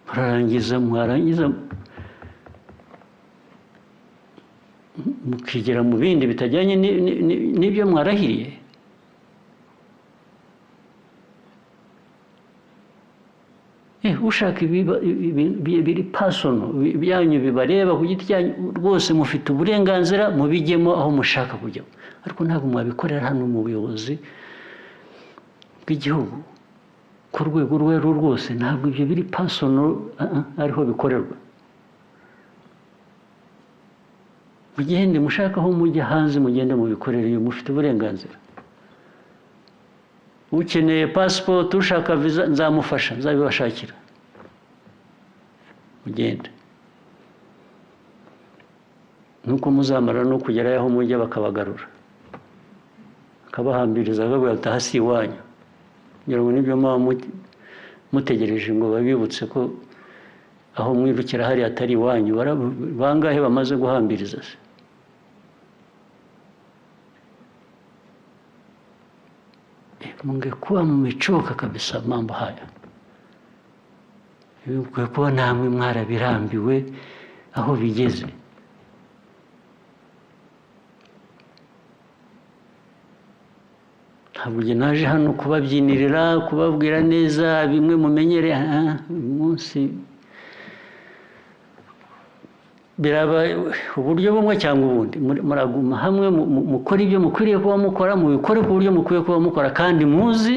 murarangiza mwarangiza mukigera mu bindi bitajyanye n'ibyo mwarahiriye. Ushaka biri personal byanyu bibareba ku giti cyanyu rwose, mufite uburenganzira mubijyemo aho mushaka kujya, ariko ntabwo mwabikorera hano mu buyobozi bw'igihugu ku rwego urwo ari rwo rwose. Ntabwo ibyo biri personal ariho bikorerwa. Mugende mushaka aho mujya hanze, mugende mubikorere, iyo mufite uburenganzira. Ukeneye passport, ushaka visa, nzamufasha, nzabibashakira, mugende. Nuko muzamara no kugerayo aho mujya bakabagarura, bakabahambiriza, bakababwira bati aha si iwanyu. Ngira ngo nibyo muba mutegereje ngo babibutse ko aho mwirukira hari atari iwanyu. Bangahe bamaze guhambiriza se? Mungekuwa mmechoka kabisa mambo haya. Mukwiye kuba namwe mwarabirambiwe aho bigeze. Ntabwo njye naje hano kubabyinirira, kubabwira neza bimwe mumenyere. Uyu munsi biraba uburyo bumwe cyangwa ubundi, muraguma hamwe mukora ibyo mukwiriye kuba mukora, mubikore ku buryo mukwiye kuba mukora kandi muzi,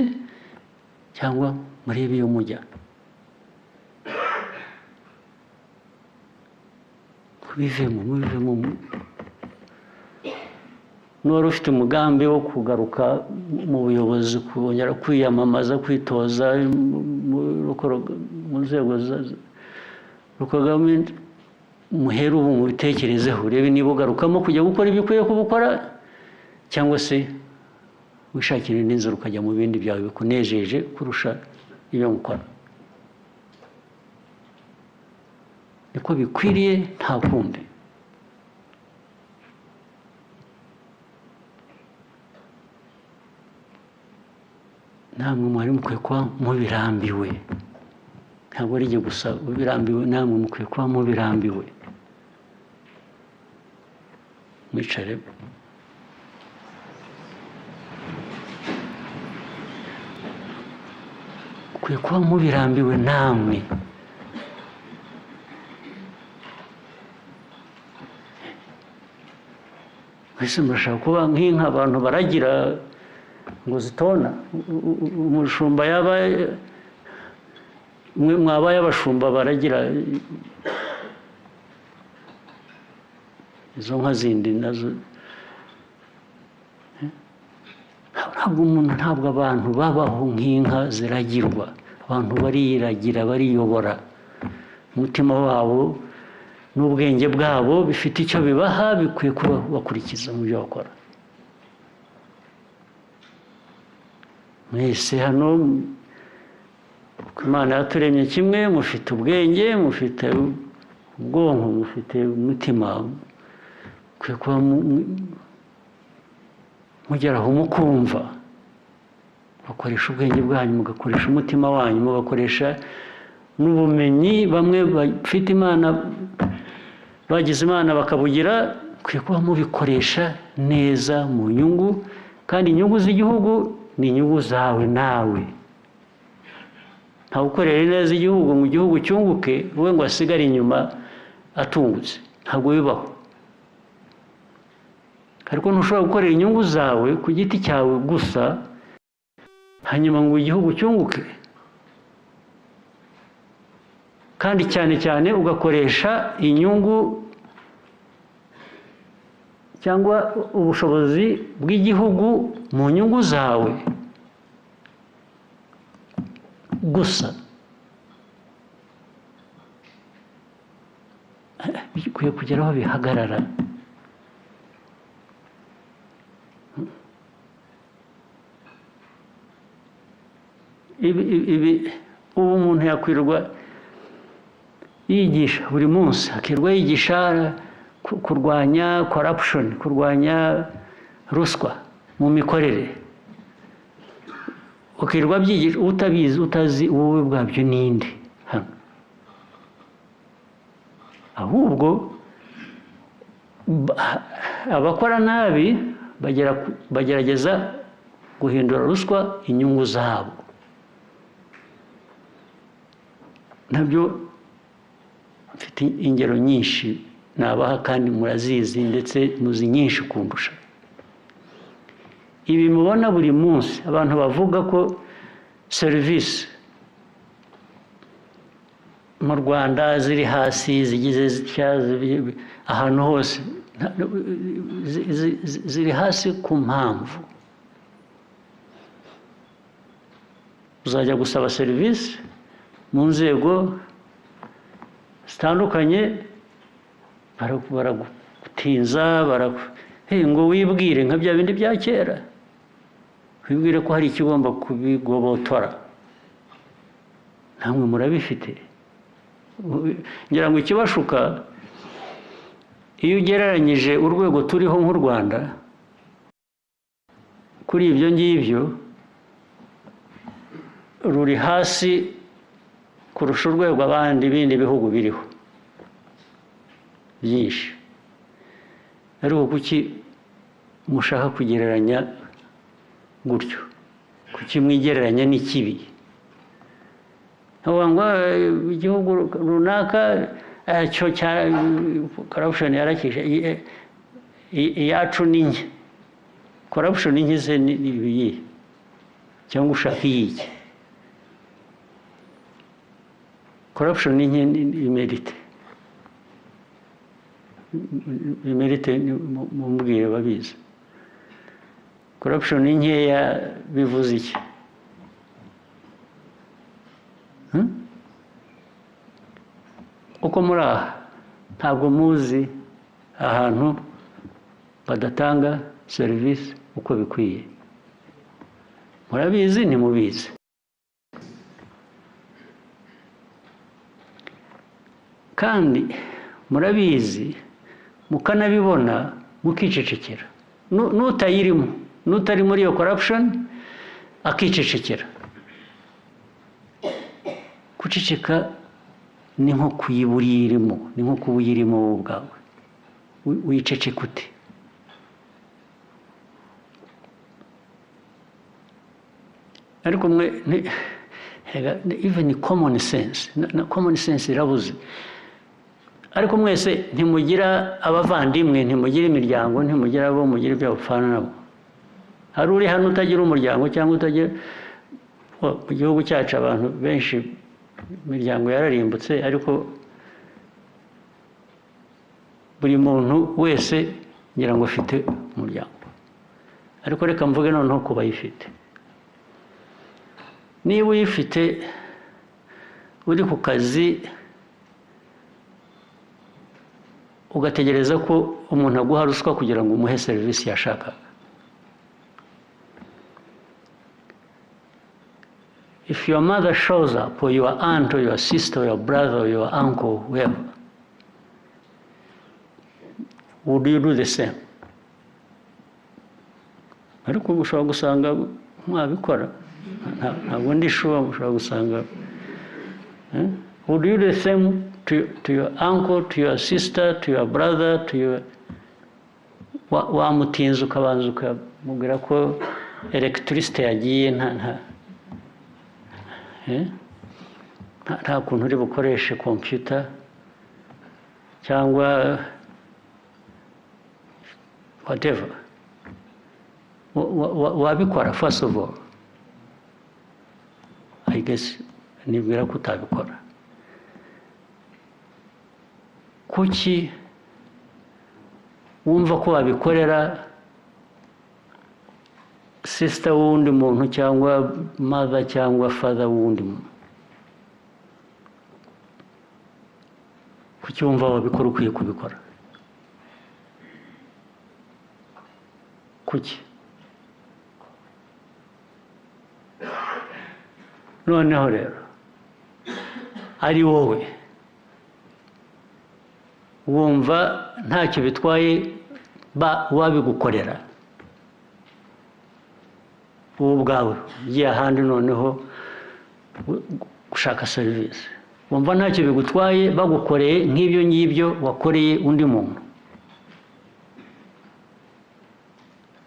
cyangwa murebe iyo mujya. Bivemo, mubivemo. N'uwari ufite umugambi wo kugaruka mu buyobozi, kongera kwiyamamaza, kwitoza mu nzego za local government, muhere ubu mubitekerezeho, urebe niba ugarukamo kujya gukora ibyo ukwiye kubukora, cyangwa se wishakira indi nzira ukajya mu bindi byawe bikunejeje kurusha ibyo mukora. Niko bikwiriye, nta kundi. Namwe mwari mukwiye kuba mubirambiwe, ntabwo ari jye gusa ubirambiwe, namwe mukwiye kuba mubirambiwe. Mwicare. Mukwiye kuba mubirambiwe namwe. Mbese murashaka kuba nk'inka abantu baragira ngo zitona? Umushumba yaba mwabaye abashumba baragira izo nka zindi nazo. Ntabwo umuntu, ntabwo abantu babaho nk'inka ziragirwa. Abantu bariragira, bariyobora. Umutima wabo n'ubwenge bwabo bifite icyo bibaha, bikwiye kuba bakurikiza mu byo bakora. Mwese hano Imana yaturemye kimwe, mufite ubwenge, mufite ubwonko, mufite umutima, mukwiye kuba mugeraho mukumva, mugakoresha ubwenge bwanyu, mugakoresha umutima wanyu, mugakoresha n'ubumenyi. Bamwe bafite Imana, bagize Imana bakabugira, mukwiye kuba mubikoresha neza mu nyungu, kandi inyungu z'igihugu ni inyungu zawe nawe. Ntawe ukorera neza igihugu ngo igihugu cyunguke wowe ngo asigare inyuma atungutse, ntabwo bibaho. Ariko ntushobora gukorera inyungu zawe ku giti cyawe gusa hanyuma ngo igihugu cyunguke, kandi cyane cyane ugakoresha inyungu cyangwa ubushobozi bw'igihugu mu nyungu zawe gusa. Bikwiye kugera aho bihagarara. Ibi ubu umuntu yakwirwa yigisha buri munsi, akirwa yigisha kurwanya corruption, kurwanya ruswa mu mikorere, ukirwa byigisha utabizi, utazi wowe bwabyo ninde hano. Ahubwo abakora nabi bagerageza guhindura ruswa inyungu zabo. Nabyo mfite ingero nyinshi nabaha kandi murazizi, ndetse muzi nyinshi kundusha. Ibi mubona buri munsi abantu bavuga ko serivisi mu Rwanda ziri hasi, zigize zitya, ahantu hose ziri hasi ku mpamvu. Uzajya gusaba serivisi mu nzego zitandukanye, baragutinza, ngo wibwire nka bya bindi bya kera, wibwire ko hari ikigomba kubigobotora. Namwe murabifite. Ngira ngo ikibashuka, iyo ugereranyije urwego turiho nk'u Rwanda kuri ibyo ngibyo, ruri hasi kurusha urwego abandi bindi bihugu biriho byinshi. Ariko kuki mushaka kugereranya gutyo? Kuki mwigereranya n'ikibi? Ngo igihugu runaka cyo cya corruption yarakishe, iyacu ni nke. Corruption ni nke se ni ibiyi cyangwa ushaka iyiki? Corruption ni nke imerite, imerite mumbwire babizi. Corruption ni nkeya bivuze iki? Uko muri aha ntabwo muzi ahantu badatanga serivisi uko bikwiye. Murabizi ntimubizi. Kandi murabizi mukanabibona mukicecekera. N'utayirimo, n'utari muri iyo corruption akicecekera. Guceceka ni nko kuyiburirimo, ni nko kubuyirimo wowe ubwawe. Wiceceka ute? Ariko mwe even common sense, na common sense irabuze. Ariko mwese ntimugira abavandimwe, ntimugira imiryango, ntimugira abo mugira ibyo bapfana nabo. Hari uri hano utagira umuryango cyangwa utagira? Mu gihugu cyacu abantu benshi imiryango yararimbutse, ariko buri muntu wese ngira ngo afite umuryango. Ariko reka mvuge noneho ku bayifite. Niba uyifite uri ku kazi ugategereza ko umuntu aguha ruswa kugira ngo umuhe serivisi yashakaga, if your mother shows up, or your aunt, or your sister, or your brother, or your uncle, whoever, would you do the same? Ariko ushobora gusanga mwabikora, ntabwo ndi sure, ushobora gusanga. Would you do the same to your uncle, to your sister, to your brother, to your wamutinza ukabanza ukamubwira ko electricity yagiye, nta nta kuntu uri bukoreshe computer cyangwa whatever. Wabikora? First of all, I guess nibwira ko utabikora. Kuki wumva ko wabikorera sister w'undi muntu cyangwa mother cyangwa father w'undi muntu? Kuki wumva wabikora ukwiye kubikora? Kuki? Noneho rero ari wowe wumva ntacyo bitwaye wabigukorera wowe ubwawe ugiye ahandi noneho gushaka serivisi, wumva ntacyo bigutwaye bagukoreye nk'ibyo ngibyo wakoreye undi muntu,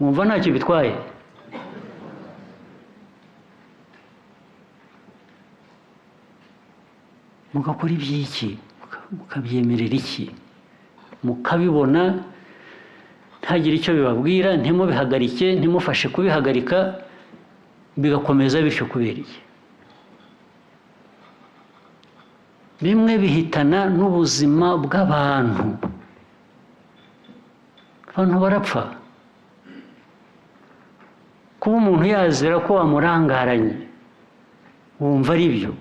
wumva ntacyo bitwaye? Mugakora iby'iki? Mukabyemerera iki? Mukabibona ntagire icyo bibabwira, ntimubihagarike, ntimufashe kubihagarika, bigakomeza bityo kubera iki? Bimwe bihitana n'ubuzima bw'abantu, abantu barapfa. Kuba umuntu yazira ko wamurangaranye wumva ari byo.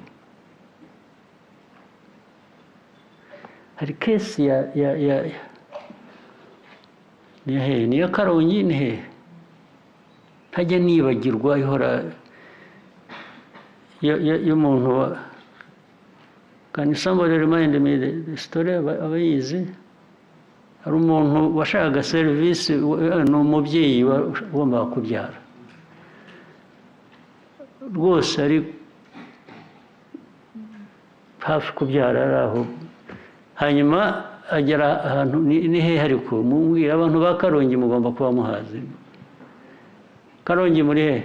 Hari kesi ya ni ya Karongi, ni hehe ntajya nibagirwa, ihora y'umuntu. Can somebody remind me the story? Abayizi. Hari umuntu washakaga serivisi, ni umubyeyi wagombaga kubyara rwose, ari Hafi kubyara ari aho, hanyuma agera ahantu ni hehe ariko mumbwira abantu ba Karongi mugomba kuba muhazi. Karongi muri hehe?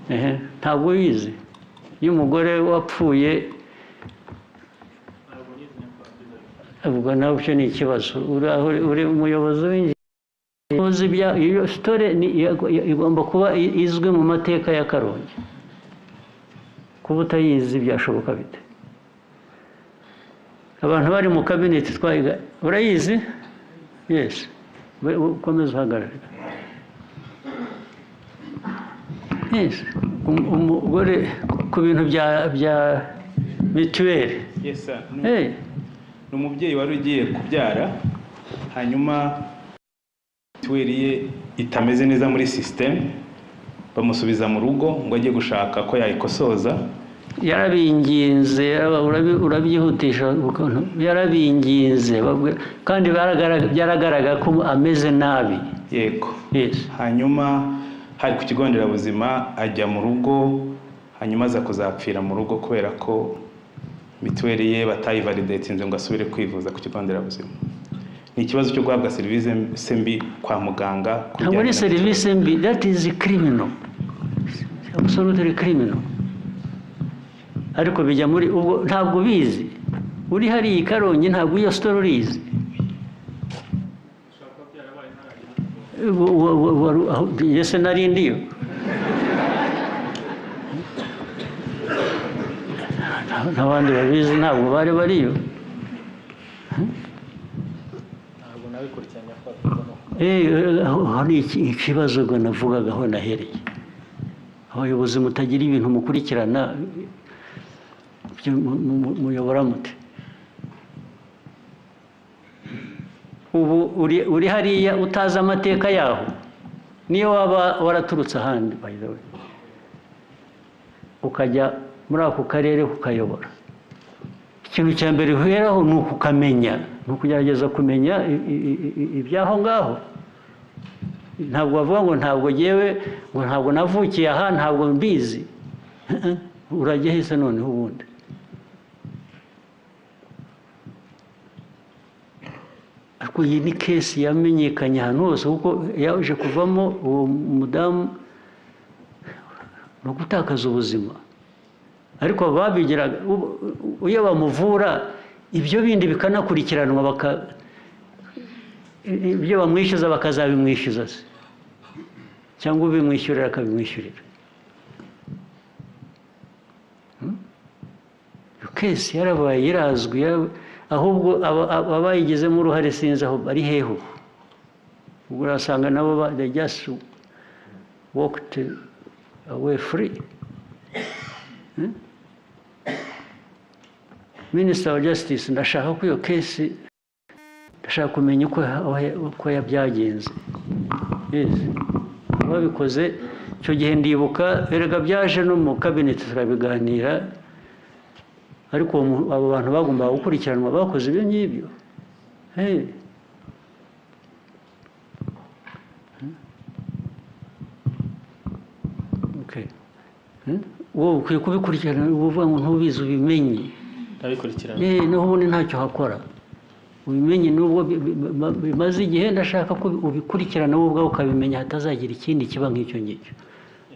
Ehe, ntabwo wize. Iyo umugore wapfuye ubwo nawe icyo ni ikibazo. Uri umuyobozi w'ingenzi, iyo story igomba kuba izwi mu mateka ya Karongi. Kuba utayizi byashoboka bite? Abantu bari mu kabineti twayiga, urayizi? Yes, ukomeze uhagarare. Yes, umugore ku bintu bya mituweli. Yes sir. Ni umubyeyi wari ugiye kubyara, hanyuma mituweli ye itameze neza muri system, bamusubiza mu rugo ngo ajye gushaka ko yayikosoza. Yarabinginze, urabyihutisha, yarabinginze kandi byaragaragara ko ameze nabi. Yego. Yes. Hanyuma hari ku kigo nderabuzima ajya mu rugo, hanyuma aza kuzapfira mu rugo kubera ko mituweli ye batayivalidatinze ngo asubire kwivuza ku kigo nderabuzima. Ni ikibazo cyo guhabwa serivisi mbi kwa muganga. Ntabwo ari serivisi mbi, that is criminal, absolutely criminal. Ariko bijya muri ubwo ntabwo ubizi, uri hariya i Karongi ntabwo iyo story urizi. Ese nari ndiyo? N'abandi babizi ntabwo bari bariyo. Hari ikibazo ngo navugaga aho nahereye. Abayobozi mutagira ibintu mukurikirana, muyobora mute? Ubu uri hariya utazi amateka yaho, niyo waba waraturutse ahandi by the way, ukajya muri ako karere ukayobora, ikintu cya mbere uheraho ni ukukamenya, ni ukugerageza kumenya ibyaho ngaho. Ntabwo bavuga ngo ntabwo yewe, ngo ntabwo navukiye aha, ntabwo mbizi. Urajya hese noneho ubundi? Ariko iyi ni kesi yamenyekanye ahantu hose, kuko yaje kuvamo uwo mudamu no gutakaza ubuzima. Ariko babigiraga iyo bamuvura ibyo bindi bikanakurikiranwa, ibyo bamwishyuza bakazabimwishyuza se, cyangwa ubimwishyurira akabimwishyurira. Kesi yarabaye irazwi, ahubwo abayigizemo uruhare sinzi aho bari hehe. Ubwo urasanga nabo they just walked away free. Minister of Justice, ndashaka ko iyo kesi, ndashaka kumenya uko yabyagenze. Yes, babikoze icyo gihe ndibuka, erega byaje no mu cabinet turabiganira, ariko abo bantu bagombaga gukurikiranwa bakoze ibyo ngibyo. Hey. Okay. Wowe ukwiye kubikurikirana, uvuga ngo ntubizi ubimenye. Ndabikurikirana. Naho ubundi ntacyo hakora. Ubimenye nubwo bimaze igihe, ndashaka ko ubikurikirana wowe ubwawe ukabimenya, hatazagira ikindi kiba nk'icyo ngicyo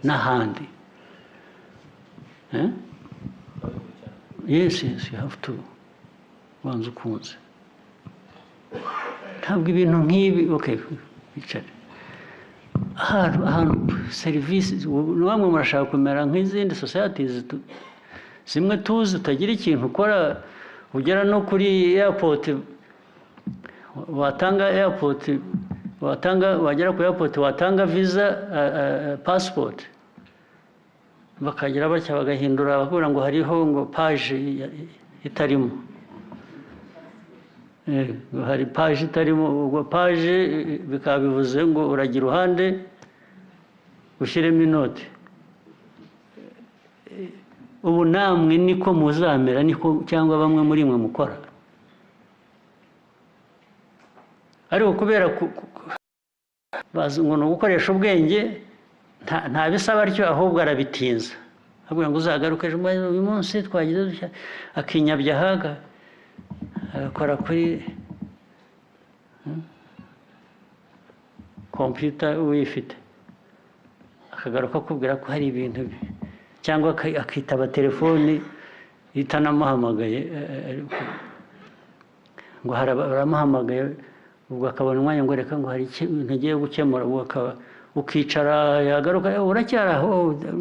n'ahandi. Yes, yes, you have to. Wanze ukunze. Ntabwo ibintu nk'ibi, okay, wicare. Ahantu serivisi, bamwe murashaka kumera nk'izindi societies zimwe tuzi, utagira ikintu ukora, ugera no kuri airport, watanga airport, watanga, wagera kuri airport watanga visa, passport, bakagira batya bagahindura, bakubwira ngo hariho ngo page itarimo. Hari page itarimo, ubwo page bikaba bivuze ngo uragira uruhande ushyiremo inoti. Ubu namwe niko muzamera, niko cyangwa bamwe muri mwe mukora. Ariko kubera bazi ngo ni ugukoresha ubwenge, nta bisaba atyo, ahubwo arabitinza. Avuga ngo uzagaruke ejo, uyu munsi twagize dutya, akinyabya ahaga agakora kuri kompiyuta uyifite, akagaruka akubwira ko hari ibintu, cyangwa akitaba telefoni itanamuhamagaye, ngo baramuhamagaye, ubwo akabona umwanya ngo reka ngo hari ikintu agiye gukemura, ubwo akaba ukicara yagaruka, uracyari aho,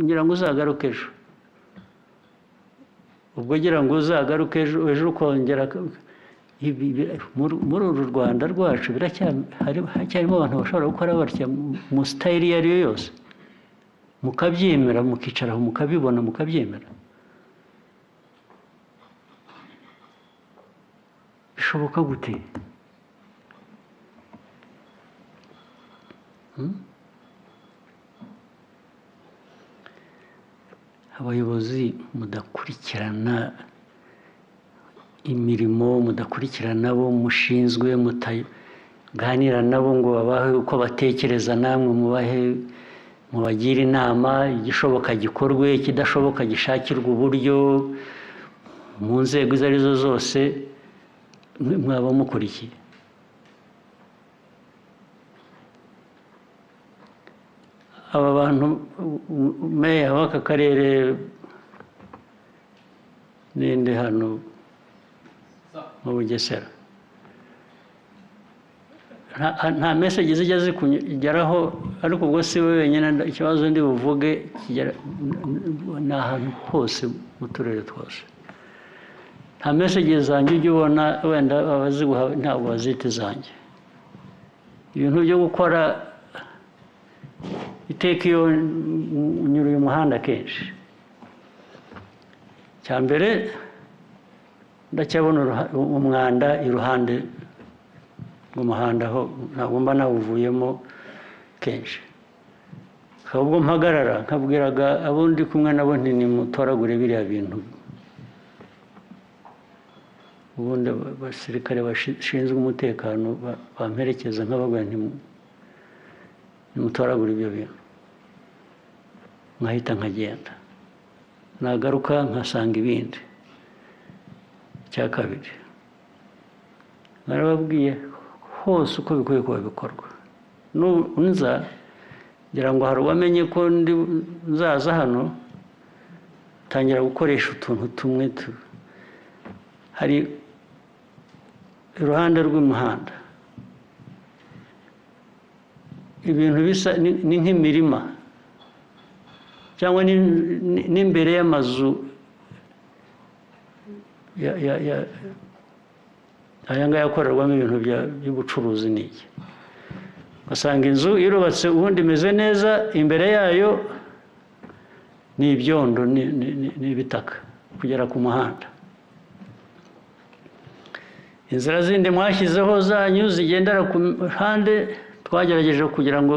ngira ngo uzagaruke ejo, ubwo ngira ngo uzagaruke ejo, ejo ukongera. Muri uru Rwanda rwacu haracyarimo abantu bashobora gukora batya mu sitayili iyo ari yo yose, mukabyemera, mukicara mukabibona, mukabyemera. Bishoboka gute? Abayobozi mudakurikirana imirimo, mudakurikirana abo mushinzwe, mutaganira nabo ngo babahe uko batekereza, namwe mubahe, mubagire inama, igishoboka gikorwe, ikidashoboka gishakirwe uburyo mu nzego izo arizo zose, mwaba mukurikiye. Aba bantu meya w'aka karere ninde hano mu Bugesera, nta message zijya zikugeraho, ariko ubwo si we wenyine, ikibazo ndi buvuge ni ahantu hose mu turere twose. Nta message zanjye ujya ubona, wenda abaziguha ntabwo bazita izanjye. Ibintu byo gukora iteka iyo nyura uyu muhanda kenshi, cya mbere ndacyabona umwanda iruhande rw'umuhanda, aho ntabwo mba nawuvuyemo kenshi, ahubwo mpagarara nkabwiraga abo ndi kumwe nabo nti nimutoragure biriya bintu. Ubundi abasirikare bashinzwe umutekano bamperekeza nkababwira nti nimutoragure ibyo bintu, nkahita nkagenda, nagaruka nkasanga ibindi. Icya kabiri, narababwiye hose uko bikwiye kuba bikorwa. Nza ngira ngo hari uwamenye ko nzaza hano, tangira gukoresha utuntu tumwe hari iruhande rw'umuhanda, ibintu bisa ni nk'imirima cyangwa n'imbere y'amazu aya ngaya akorerwamo ibintu by'ubucuruzi n'iki. Ugasanga inzu irubatse ubundi imeze neza, imbere yayo ni ibyondo, ni ibitaka kugera ku muhanda. Inzira zindi mwashyizeho zanyu zigendera ku ruhande, twagerageje kugira ngo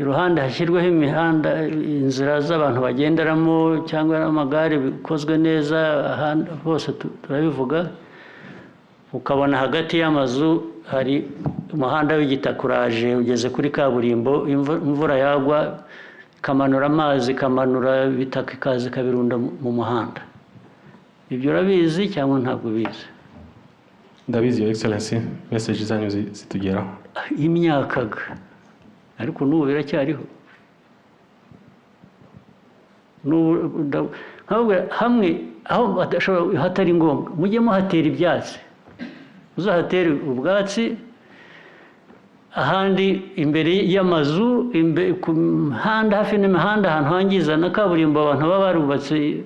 iruhande hashyirweho imihanda, inzira z'abantu bagenderamo cyangwa amagare bikozwe neza, ahandi hose turabivuga. Ukabona hagati y'amazu hari umuhanda w'igitaka uraje ugeze kuri kaburimbo, imvura yagwa ikamanura amazi, ikamanura ibitaka, ikaza ikabirunda mu muhanda. Ibyo urabizi cyangwa ntabwo ubizi? Ndabizi, Your Excellency, message zanyu zitugeraho imyakaga, ariko n'ubu biracyariho. Hamwe aho hatari ngombwa mujye muhatera ibyatsi, uzahatere ubwatsi, ahandi imbere y'amazu, ku mihanda, hafi n'imihanda, ahantu hangiza na kaburimbo abantu baba barubatse,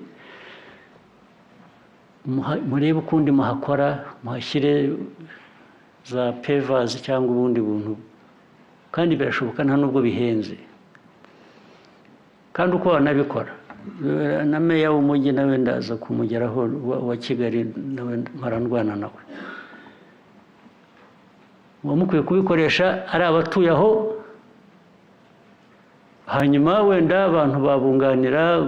murebe ukundi muhakora, muhashyire za pavers cyangwa ubundi buntu, kandi birashoboka nta nubwo bihenze. Kandi uko wanabikora, na meya w'umujyi nawe ndaza kumugeraho wa Kigali, nawe mparandwana nawe, muba mukwiye kubikoresha ari abatuye aho, hanyuma wenda abantu babunganira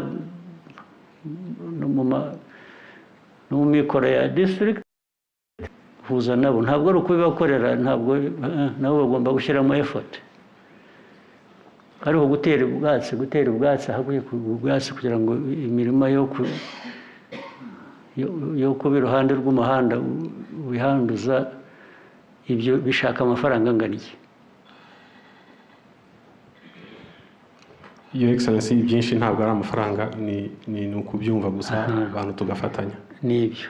no mu mikoro ya district, huza nabo, ntabwo ari ukubibakorera, ntabwo nabo bagomba gushyiramo effort. Ariko gutera ubwatsi ahakwiye ubwatsi kugira ngo imirima yo kuba iruhande rw'umuhanda wihanduza, ibyo bishaka amafaranga angana iki? Your Excellency, byinshi ntabwo ari amafaranga, ni ukubyumva gusa, abantu tugafatanya. Nibyo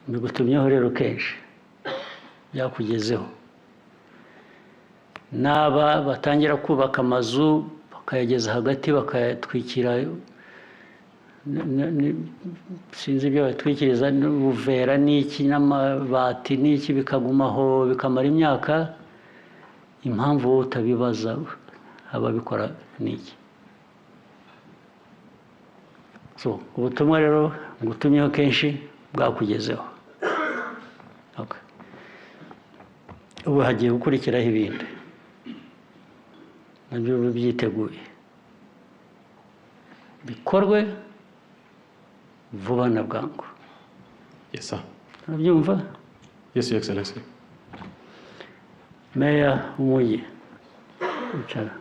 bigutumyeho rero kenshi byakugezeho. N'aba batangira kubaka amazu bakayageza hagati bakayatwikira, sinzi ibyo batwikiriza, n'ubuvera n'iki n'amabati n'iki, bikagumaho bikamara imyaka. Impamvu wowe utabibaza ababikora n'iki? So ubutumwa rero ngutumyeho kenshi bwakugezeho. Okay. Ubu hagiye gukurikiraho ibindi nabyo byiteguye bikorwe vuba na bwangu. Yes sir. Urabyumva? Yes, Your Excellency. Meya w'umujyi, icara.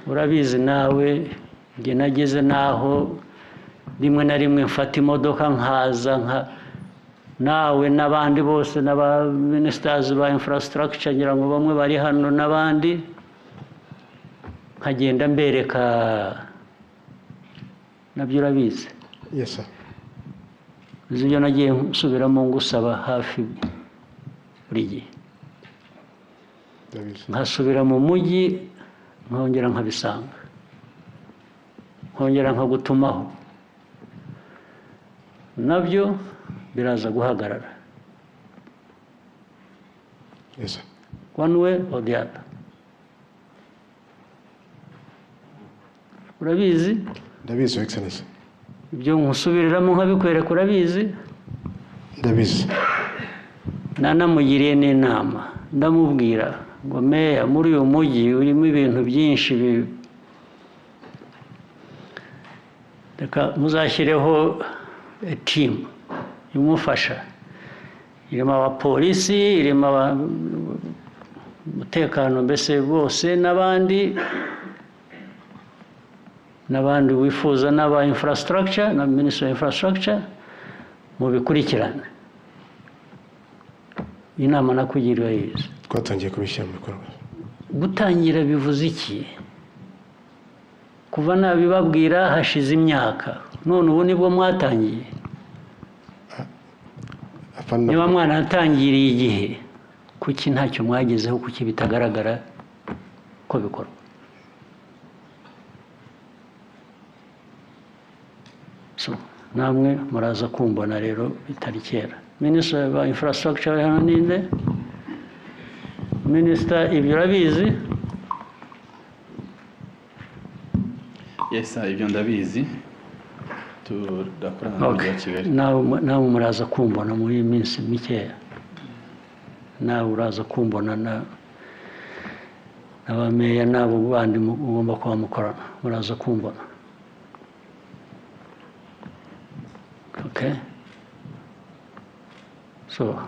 Urabizi nawe, njye nageze naho rimwe na rimwe mfata imodoka nkaza nka nawe n'abandi bose n'aba ministers ba infrastructure, ngira ngo bamwe bari hano n'abandi, nkagenda mbereka. Nabyo urabizi. Yes sir. Uzi ibyo nagiye nsubiramo ngusaba hafi buri gihe. Nkasubira mu mujyi nkongera nkabisanga, nkongera nkagutumaho, nabyo biraza guhagarara. Yes sir. One way or the other. Urabizi? Ndabizi, Your Excellency. Ibyo nkusubiriramo nkabikwereka, urabizi? Ndabizi. Nanamugiriye n'inama, ndamubwira ngo meya, muri uyu mujyi urimo ibintu byinshi, reka muzashyireho team imufasha, irimo abapolisi, irimo umutekano mbese bose, n'abandi wifuza, n'aba infrastructure na minister of infrastructure, mubikurikirane. Inama nakugiriye yize. Twatangiye kubishyira mu bikorwa. Gutangira bivuze iki? Kuva nabibabwira hashize imyaka, none ubu nibwo mwatangiye. Niba mwanatangiriye igihe, kuki ntacyo mwagezeho? Kuki bitagaragara ko bikorwa? So namwe muraza kumbona rero bitari kera. Minister wa infrastructure hano ninde? Minister, ibyo urabizi? Yes sir, ibyo ndabizi. Turakorana n'umujyi wa Kigali. Nawe muraza kumbona muri iyi minsi mikeya. Nawe uraza kumbona n'abameya n'abo bandi mugomba kuba mukorana, muraza kumbona. Okay. So,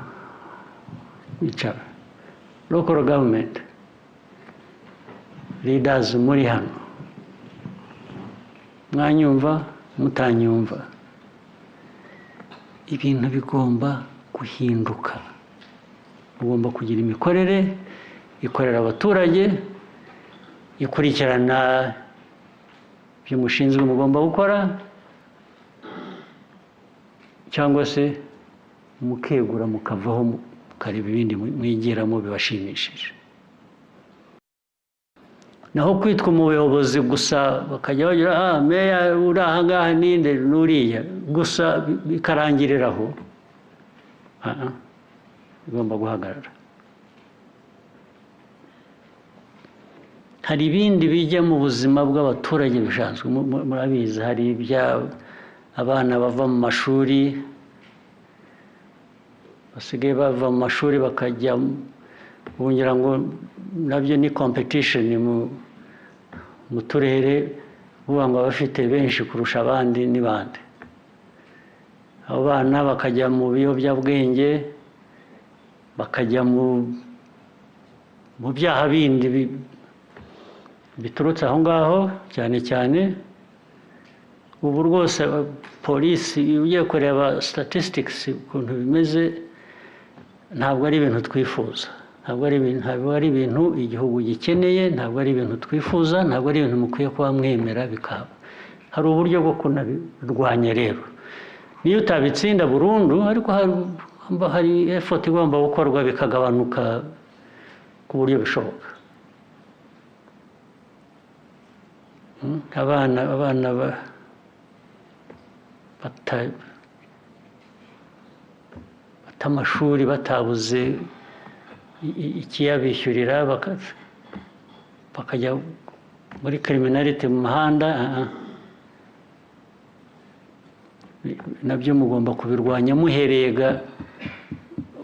icara. Local government leaders muri hano, mwanyumva mutanyumva, ibintu bigomba guhinduka. Ugomba kugira imikorere ikorera abaturage, ikurikirana ibyo mushinzwe mugomba gukora, cyangwa se mukegura mukavaho mukareba ibindi mwigiramo bibashimishije. Naho kwitwa umuyobozi gusa bakajya bagira meya uri aha ngaha ninde n'uriya gusa, bikarangiriraho, bigomba guhagarara. Hari ibindi bijya mu buzima bw'abaturage bisanzwe, murabizi. Hari ibya abana bava mu mashuri, basigaye bava mu mashuri bakajya, bongera ngo nabyo ni competition mu turere, buvuga ngo abafite benshi kurusha abandi ni bande. Abo bana bakajya mu biyobyabwenge, bakajya mu byaha bindi. Biturutse aho ngaho cyane cyane. Ubu rwose polisi, iyo ugiye kureba statistics ukuntu bimeze, ntabwo ari ibintu twifuza, ntabwo ari ibintu igihugu gikeneye, ntabwo ari ibintu twifuza, ntabwo ari ibintu mukwiye kuba mwemera bikaba. Hari uburyo bwo kunabirwanya rero, niyo utabitsinda burundu, ariko hari effort igomba gukorwa bikagabanuka ku buryo bishoboka. Abana bata amashuri, batabuze ikiyabishyurira, bakajya muri criminality mu muhanda, nabyo mugomba kubirwanya muhereye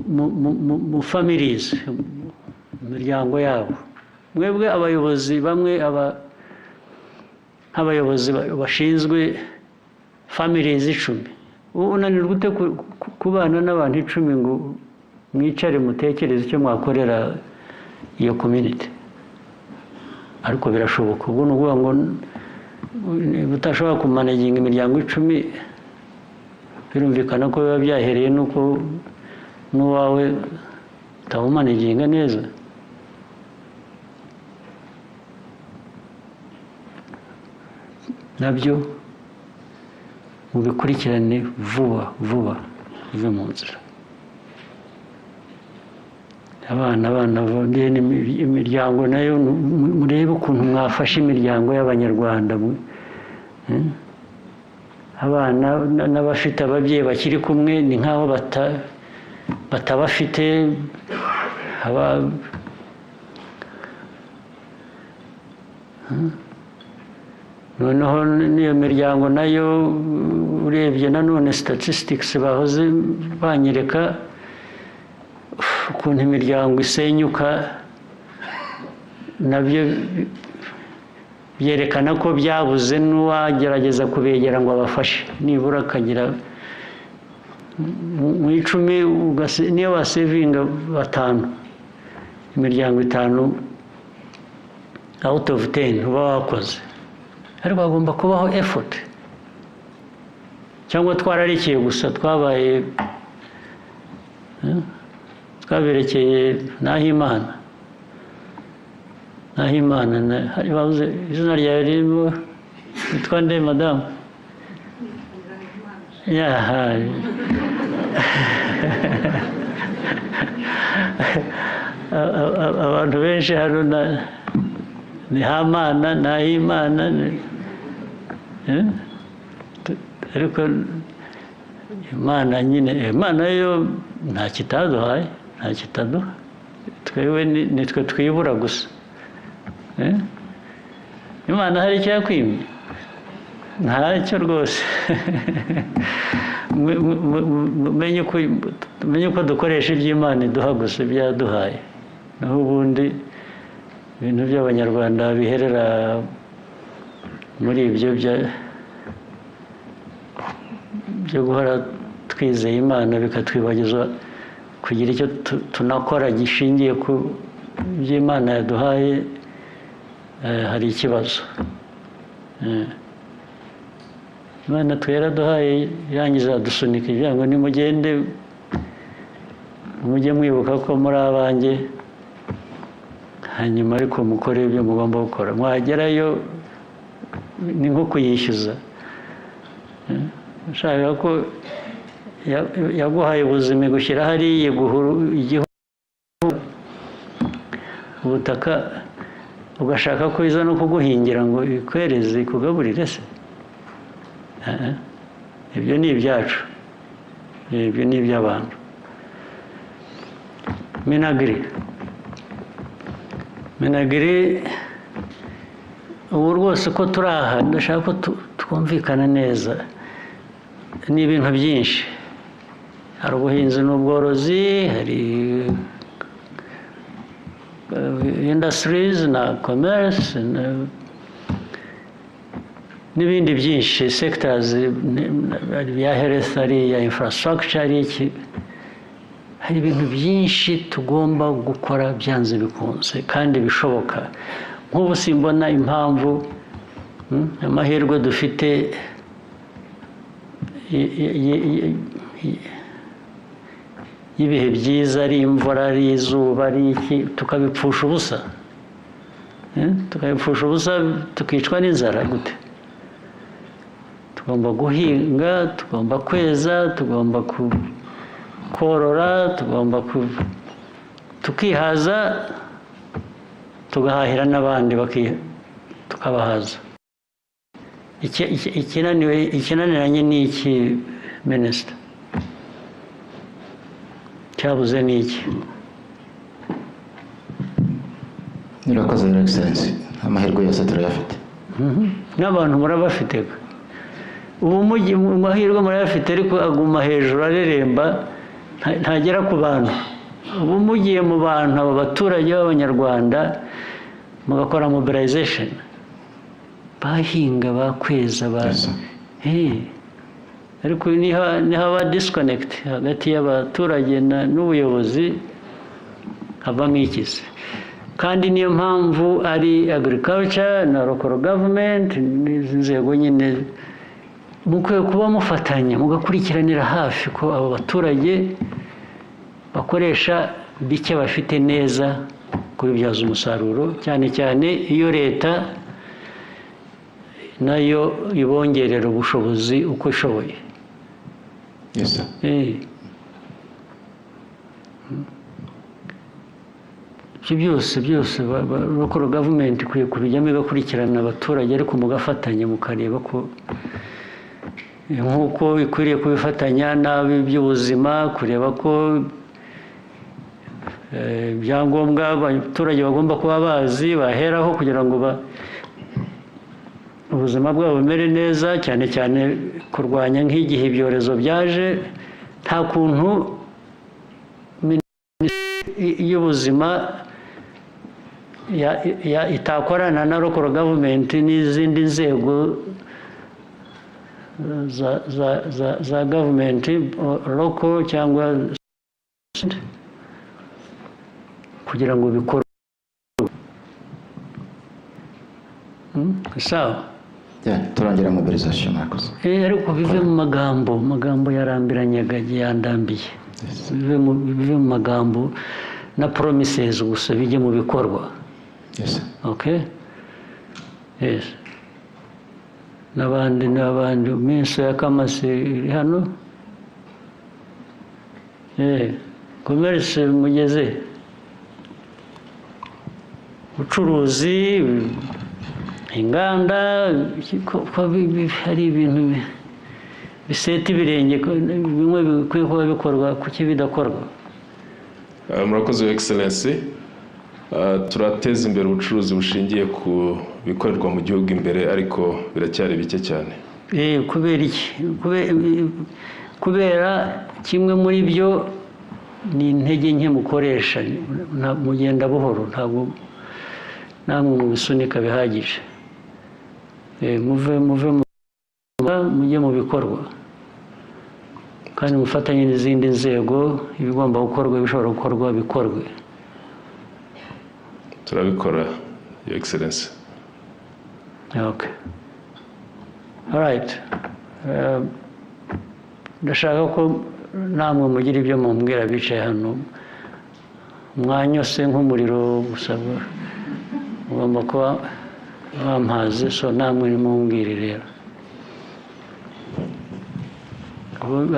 mu families, mu miryango yabo. Mwebwe abayobozi bamwe, nk'abayobozi bashinzwe families 10, unanirwa ute kubana n'abantu 10 ngo mwicare mutekereze icyo mwakorera iyo community? Ariko birashoboka. Ubwo ni ukuvuga ngo utashobora kumanaginga imiryango 10, birumvikana ko biba byahereye nuko n'uwawe utawumanaginga neza. Nabyo mubikurikirane vuba vuba, bive mu nzira. Abana imiryango nayo murebe ukuntu mwafashe imiryango y'Abanyarwanda. Abana n'abafite ababyeyi bakiri kumwe ni nk'aho batabafite. Noneho n'iyo miryango nayo urebye nanone statistics bahoze banyereka ukuntu imiryango isenyuka, nabyo byerekana ko byabuze n'uwagerageza kubegera ngo abafashe, nibura akagira mu 10, niyo wasevinga 5, imiryango 5 out of 10 uba wakoze. Ariko hagomba kubaho effort, cyangwa twararekeye gusa, twabaye twaberekeye Nahimana. Hari bavuze izina ryawe ririmo, witwa nde madamu? Abantu benshi hano ni Hamana, Nahimana, ariko Imana nyine, Imana yo nta kitaduhaye, nta kitaduha, twebwe nitwe twibura gusa. Imana hari icyo yakwimye? Ntacyo rwose. Mumenye uko dukoresha iby'Imana iduha gusa, ibyo yaduhaye. Naho ubundi ibintu by'Abanyarwanda biherera muri ibyo byo guhora twizeye Imana, bikatwibagiza kugira icyo tunakora gishingiye ku by'Imana yaduhaye, hari ikibazo. Imana tweraduhaye irangiza dusunika ibyango, nimugende mujye mwibuka ko muri abanjye, hanyuma ariko mukore ibyo mugomba gukora. Mwagerayo ni nko kuyishyuza. Ushaka ko yaguhaye ubuzima igushyira hariya, igihugu, ubutaka, ugashaka ko iza no kuguhingira ngo ikwereze ikugaburire se? Ibyo ni ibyacu, ibyo ni iby'abantu. Minagri ubu rwose ko turi aha, ndashaka ko twumvikana neza. Ni ibintu byinshi, hari ubuhinzi n'ubworozi, hari industries na commerce n'ibindi byinshi, sectors ya health, ari ya infrastructure, ari iki. Hari ibintu byinshi tugomba gukora byanze bikunze kandi bishoboka. Nk'ubu simbona impamvu amahirwe dufite y'ibihe byiza, ari imvura, ari izuba, ari iki, tukabipfusha ubusa. Tukabipfusha ubusa tukicwa n'inzara gute? Tugomba guhinga, tugomba kweza, tugomba korora, tugomba tukihaza, tugahahira n'abandi tukabahaza. Ikinaniranye ni iki, minisita? Cyabuze ni iki? Murakoze, Your Excellency, amahirwe yose turayafite. N'abantu murabafite. Ubu amahirwe murayafite, ariko aguma hejuru areremba, ntagera ku bantu. Ubu mugiye mu bantu, abo baturage b'Abanyarwanda, mugakora mobilization, bahinga, bakweza, ariko nihaba disconnect hagati y'abaturage n'ubuyobozi, havamo ikize. Kandi niyo mpamvu ari agriculture na local government n'izi nzego nyine mukwiye kuba mufatanya, mugakurikiranira hafi ko abo baturage bakoresha bike bafite neza kubibyaza umusaruro, cyane cyane iyo leta nayo ibongerera ubushobozi uko ishoboye. Yes, sir. Ibyo byose local government ikwiye kubijyamo, igakurikirana abaturage, ariko mugafatanya, mukareba ko nk'uko ikwiriye kubifatanya n'ab'iby'ubuzima, kureba ko ibyangombwa abaturage bagomba kuba bazi baheraho kugira ngo ubuzima bwabo bumere neza, cyane cyane kurwanya nk'igihe ibyorezo byaje. Nta kuntu minisiteri y'ubuzima itakorana na local government n'izindi nzego za government local cyangwa kugira ngo bikorwe. Sawa. Turongera mobilization, murakoze. Ariko bive mu magambo, magambo yarambiranyaga, yandambiye. Bive mu magambo na promises gusa, bijye mu bikorwa. Yes. Okay? Yes. N'abandi minsi ya kamasi iri hano. Commerce mugeze. Ubucuruzi, inganda, ko hari ibintu biseta ibirenge, bimwe bikwiye kuba bikorwa, kuki bidakorwa? Murakoze, Your Excellency. Turateza imbere ubucuruzi bushingiye ku bikorerwa mu gihugu imbere, ariko biracyari bike cyane. Kubera iki? Kubera kimwe muri byo ni intege nke mukoresha, mugenda buhoro, ntabwo namwe mubisunika bihagije. Muve mujye mu bikorwa, kandi mufatanye n'izindi nzego, ibigomba gukorwa, ibishobora gukorwa bikorwe. Turabikora, Your Excellency. Okay. All right. Ndashaka ko namwe mugira ibyo mumbwira bicaye hano, mwanyose nk'umuriro gusa, mugomba kuba bampaze, so namwe nimumbwire rero.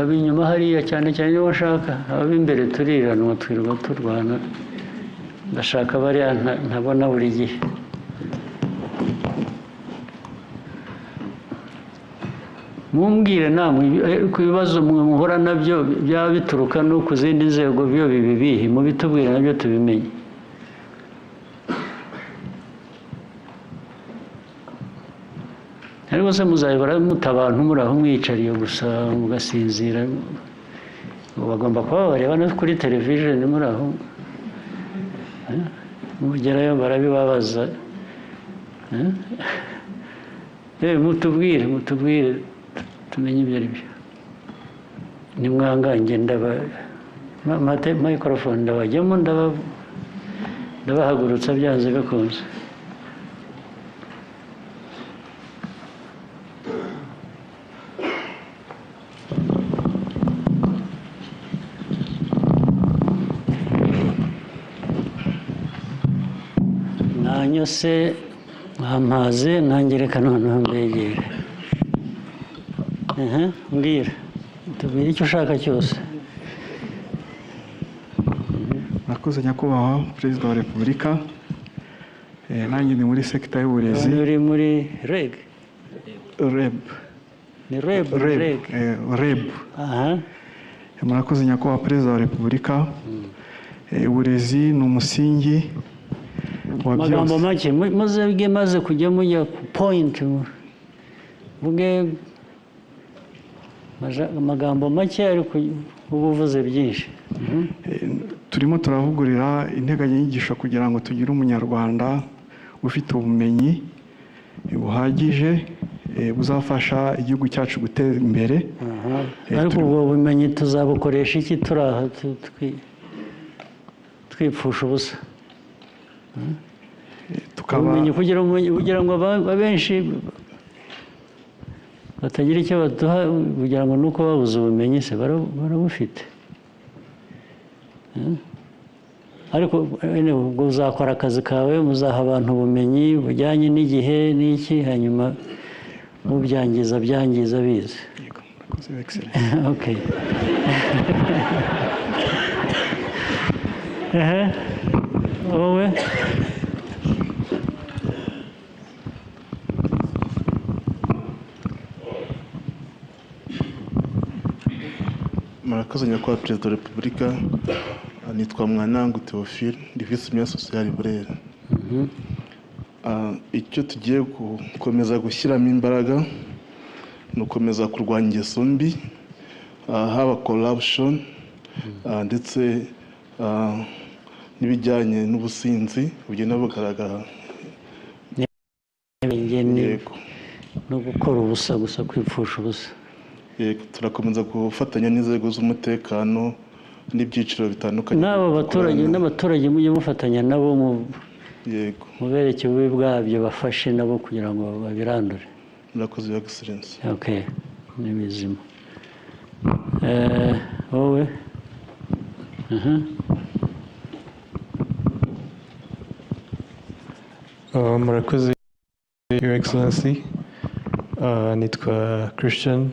Ab'inyuma hariya cyane cyane nibo nshaka, ab'imbere turiranwa, twirirwa turwana. Ndashaka bariya ntabona buri gihe. Mumbwire namwe ku bibazo muhura nabyo, byaba bituruka no ku zindi nzego, byo bibibihe, mubitubwire nabyo tubimenye. Ariko se muzabibara muta abantu muri aho mwiyicariye gusa mugasinzira? Bagomba kuba bareba no kuri television muri aho, mugerayo barabibabaza. Mutubwire tumenye ibyo ari byo. Nimwangange ndaba microphone ndabajyamo, ndabahagurutsa byanze bikunze. Mwanyose, mwampaze, nanjye reka noneho mbegere. Mbwira, tubwire icyo ushaka cyose. Murakoze nyakubahwa Perezida wa Repubulika. Nanjye ni muri sekita y'uburezi. Uri muri REG? REB. Ni REB? REG. REB. Murakoze nyakubahwa Perezida wa Repubulika. Uburezi ni umusingi wa byose. Amagambo make, muzebwe maze kujya mujya ku point, mvuge amagambo make ariko ubuvuze byinshi. Turimo turavugurira integanyanyigisho kugira ngo tugire umunyarwanda ufite ubumenyi buhagije buzafasha igihugu cyacu gutera imbere. Ariko ubwo bumenyi tuzabukoresha iki turaha twipfusha ubusa? Ubumenyi kugira ngo abenshi batagira icyo baduha, kugira ngo nuko babuze ubumenyi se barabufite. Ariko ubwo uzakora akazi kawe, muzaha abantu ubumenyi bujyanye n'igihe n'iki, hanyuma mubyangiza byangiza bize. Okay. Wowe? Murakoze nyakubahwa Perezida wa Repubulika. Nitwa Mwanangu Theophile, ndi Vice Mayor Social Burera. Icyo tugiye gukomeza gushyiramo imbaraga ni ugukomeza kurwanya ingeso mbi, haba corruption ndetse n'ibijyanye n'ubusinzi bugenda bugaragara. No gukora ubusa gusa, kwipfusha ubusa. Turakomeza gufatanya n'inzego z'umutekano n'ibyiciro bitandukanye. N'abo baturage n'abaturage mujye mufatanya nabo, mubereke ububi bwabyo, bafashe nabo kugira ngo babirandure. Murakoze Your Excellency. Okay, ni bizima. Wowe? Murakoze Your Excellency. Nitwa Christian,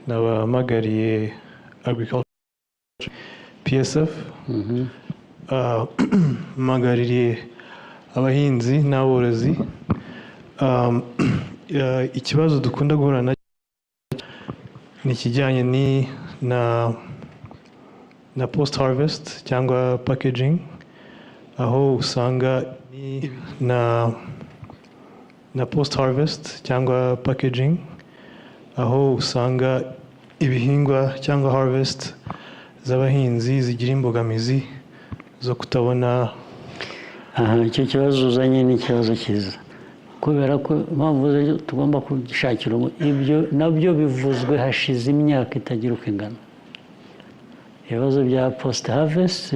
nabahamagariye Agriculture PSF. Mpagarariye abahinzi n'aborozi. Ikibazo dukunda guhura nacyo ni ikijyanye na post harvest cyangwa packaging, aho usanga na post harvest cyangwa packaging, aho usanga ibihingwa cyangwa harvest z'abahinzi zigira imbogamizi zo kutabona. Icyo kibazo uzanye ni ikibazo cyiza, kubera ko impamvu tugomba kugishakira ibyo nabyo bivuzwe hashize imyaka itagira uko ingana. Ibibazo bya post harvest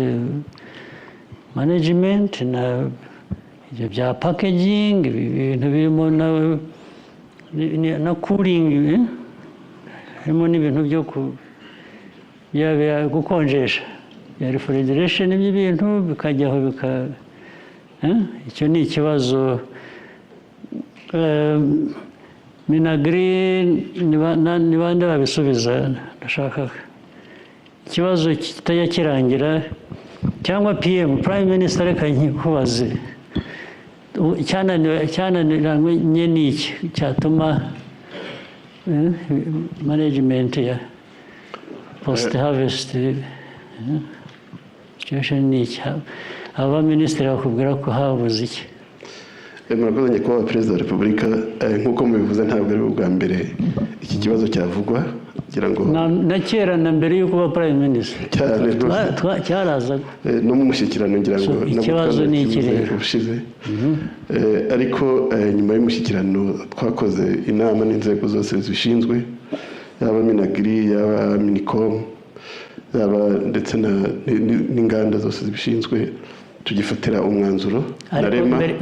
management na ibyo bya packaging, ibintu birimo na cooling, harimo n'ibintu byo gukonjesha bya refrigeration by'ibintu bikajyaho bika. Icyo ni ikibazo. Minagri ni bande babisubiza? Ndashaka ikibazo kitajya kirangira, cyangwa PM Prime Minister, reka nkikubaze, cyananiranye ni iki cyatuma management ya post harvest situation ni iki? Aba minisitiri bakubwira ko habuze iki? Murakoze nyakubahwa Perezida wa Repubulika. Nk'uko mubivuze ntabwo ari ubwa mbere iki kibazo cyavugwa, kugira ngo na kera na mbere y'uko ba Prime Minister cyarazaga no mu mushyikirano, ngira ngo ikibazo ni iki rero ubushize. Ariko nyuma y'umushyikirano twakoze inama n'inzego zose zishinzwe, yaba Minagri, yaba Minicom, yaba ndetse n'inganda zose zibishinzwe, tugifatira umwanzuro.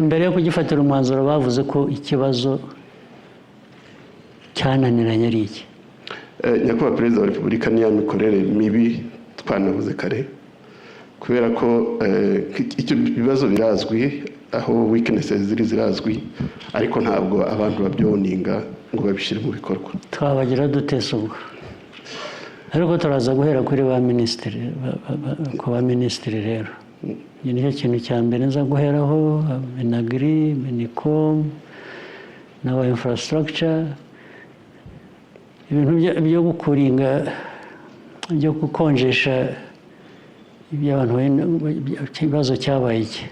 Mbere yo kugifatira umwanzuro bavuze ko ikibazo cyananiranye ari iki? Nyakubahwa Perezida wa Repubulika, niya mikorere mibi twanavuze kare, kubera ko icyo bibazo birazwi, Aho weaknesses ziri zirazwi, ariko ntabwo abantu babyoninga ngo babishyire mu bikorwa. Twabagira dutese ubwo? Ariko turaza guhera kuri ba minisitiri, ku ba minisitiri rero. Iki nicyo kintu cya mbere nza guheraho: MINAGRI, MINICOM n'aba infrastructure, ibintu byo gukuringa, byo gukonjesha iby'abantu. Ikibazo cyabaye iki?